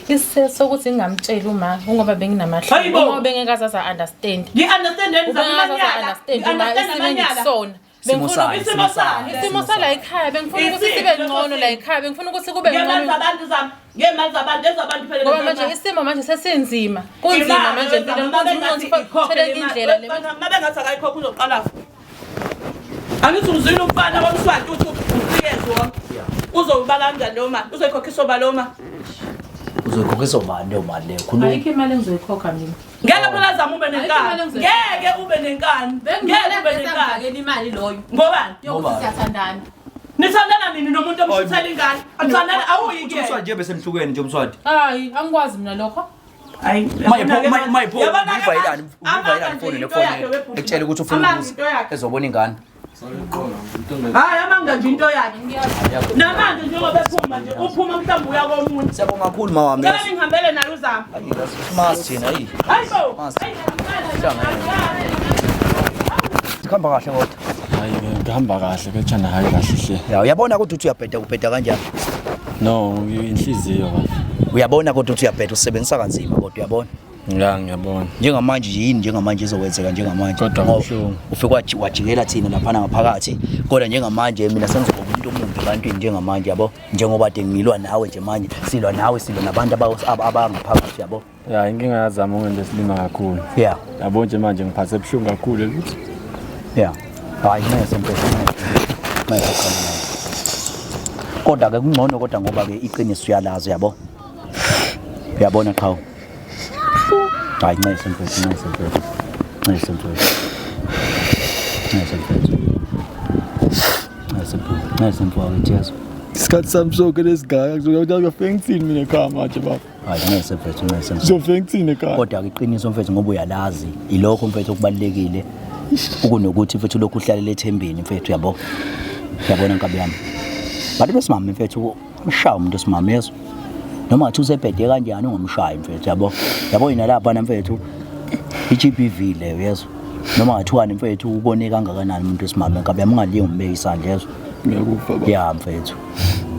Speaker 5: Isizathu sokuthi ngingamtsheli uma ngoba benginamahloni
Speaker 6: Hayibo.
Speaker 5: ngoba bengekaze aza understand.
Speaker 6: Ngi-understand yini zama
Speaker 5: Ubengakaze aza
Speaker 6: amanyala.
Speaker 5: understand uma
Speaker 6: Ngi-understand
Speaker 5: isimo
Speaker 6: amanyala.
Speaker 5: engikusona.
Speaker 1: Isimo
Speaker 5: Bengifuna
Speaker 1: sani,
Speaker 6: Isimo sani.
Speaker 5: isimo sala ekhaya bengifuna ukuthi
Speaker 6: Isimo
Speaker 5: sibe ngcono
Speaker 6: sini.
Speaker 5: la ekhaya bengifuna ukuthi kube
Speaker 6: Ngemali
Speaker 5: ngcono.
Speaker 6: zabantu zami. Ngemali zabantu ezabantu phela.
Speaker 5: Ngoba manje isimo manje sesinzima. Kunzima manje empilweni kunzima ukuthi uthole indlela le.
Speaker 6: Mabengathi akayikhokha uzoqala. Angithi uzwile umfana womswati uthi ufiyezi wonke. Uzobala kanjani leyo mali? Uzoyikhokhisa oba leyo mali?
Speaker 1: Uzoyikhokhisa ubani leyo mali leyo? Khuluma.
Speaker 5: Ayikho imali engizoyikhokha mina.
Speaker 6: Ngeke phela zama ube
Speaker 5: Ayikho
Speaker 6: nenkani.
Speaker 5: imali engizoyikhokha.
Speaker 6: Ngeke ube nenkani. Ngeke ube nenkani.
Speaker 5: Bengifakela imali loyo.
Speaker 6: Ngobani?
Speaker 5: Yokuthi siyathandana.
Speaker 6: Nithandana nini nomuntu omshuthela ingane? Athandana awuyi
Speaker 9: Uthi uMswati nje bese nihlukene nje uMswati.
Speaker 5: Hayi, angikwazi mina lokho.
Speaker 6: Hayi.
Speaker 9: Mayipho mayipho
Speaker 6: Yabona ke
Speaker 9: uvayelani
Speaker 6: manje,
Speaker 9: uvayelani
Speaker 6: amanga
Speaker 9: foni
Speaker 6: nje into
Speaker 9: nefoni
Speaker 6: yakhe webhuti.
Speaker 9: ekutshela ukuthi ufuna
Speaker 6: Amanga
Speaker 9: ukuza
Speaker 6: into yakhe.
Speaker 1: Ezobona ingane.
Speaker 6: Hayi amanga nje into yakhe. Namanje njengoba ephuma nje uphuma mhlawumbe uya komunye.
Speaker 9: Siyabonga kakhulu mawami.
Speaker 6: Ngicela ningihambele naye uzama.
Speaker 9: Masi thina ayi.
Speaker 6: Hayi bo.
Speaker 9: Masi.
Speaker 6: Hayi,
Speaker 1: Sikhamba kahle kodwa.
Speaker 2: Hayi ngihamba kahle betshana hayi kahle hle.
Speaker 1: Ya uyabona kodwa ukuthi uyabheda ubheda kanjani?
Speaker 2: No, inhliziyo kahle.
Speaker 1: Uyabona kodwa ukuthi uyabheda usebenzisa kanzima kodwa uyabona.
Speaker 2: Ya ngiyabona.
Speaker 1: Njengamanje yini njengamanje izokwenzeka njengamanje.
Speaker 2: Kodwa
Speaker 1: Ngoba
Speaker 2: kubuhlungu.
Speaker 1: Ufike wajikela thina laphana ngaphakathi kodwa njengamanje mina sengizoba umuntu omubi ebantwini njengamanje yabo. Njengoba de ngilwa nawe nje manje silwa nawe silwa nabantu abangaphakathi yabo.
Speaker 2: Ya inkinga yazama ungente esilima kakhulu.
Speaker 1: Yeah.
Speaker 2: Yabo nje manje ngiphathe ebuhlungu kakhulu ukuthi
Speaker 1: Yeah. Hayi ngeke sempela. Ngeke. Kodwa ke kungcono kodwa ngoba ke iqiniso uyalazi yabo. Uyabona qhawe. Hayi ncese mfethu, ncese mfethu. Ncese mfethu. Ncese mfethu. Ncese mfethu. Ncese mfowethu Jesu.
Speaker 7: Isikhathi sami sonke lesigaka kuzokuthi ngiyofika ngithini mina ekhaya manje baba.
Speaker 1: Hayi ncese mfethu, ncese mfethu.
Speaker 7: Ngizofika ngithini ekhaya.
Speaker 1: Kodwa ke iqiniso mfethu ngoba uyalazi ilokho mfethu okubalekile ukunokuthi mfethu lokhu uhlalele ethembeni mfethu yabo. Yabona nkabi yami. Bantu besimame mfethu umshaya umuntu osimame yezwa. Noma ngathi usebhede kanjani ungamshayi mfethu yabo. Yabo yina lapha na mfethu i-GBV leyo yezwa. Noma ngathiwani mfethu ubone kangakanani umuntu wesimame nkabi yami ungalingi umbeke isandla yezwa.
Speaker 7: Ngiyakufa baba.
Speaker 1: Ya mfethu.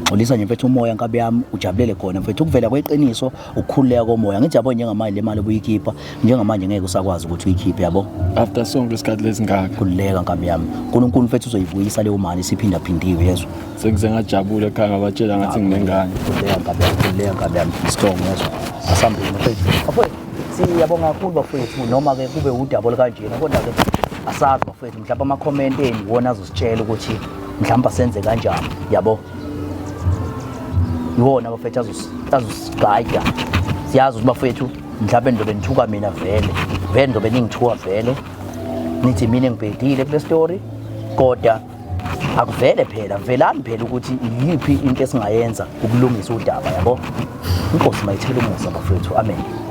Speaker 1: Xolisa nje mfethu umoya nkabi yami ujabulele khona mfethu ukuvela kweqiniso ukukhululeka komoya ngithi yabo njengamanje le mali obuyikhipha njengamanje ngeke usakwazi ukuthi uyikhiphe yabo.
Speaker 7: After sonke isikhathi lesingaka.
Speaker 1: Khululeka nkabi yami. uNkulunkulu mfethu uzoyibuyisa leyo mali isiphindaphindiwe yezwa.
Speaker 7: Sengize ngajabula ekhaya ngabatshela ngathi nginengane.
Speaker 1: Khululeka nkabi yami, khululeka nkabi yami strong yezwa. Asambeni mfethu. Bafowethu siyabonga kakhulu bafowethu noma ke kube udaba olukanjena kodwa ke asazi bafowethu mhlawumbe ama-comment enu iwona azositshela ukuthi mhlawumbe asenze kanjani yabo. Iwona bafethu azosigayida. Siyazi ukuthi bafethu mhlawumbe nizobe nithuka mina vele. Vele nizobe ningithuka vele. Nithi mina ngibhedile kule story kodwa akuvele phela velani phela ukuthi iyiphi into esingayenza ukulungisa udaba yabo. Inkosi mayithele umusa bafethu. Amen.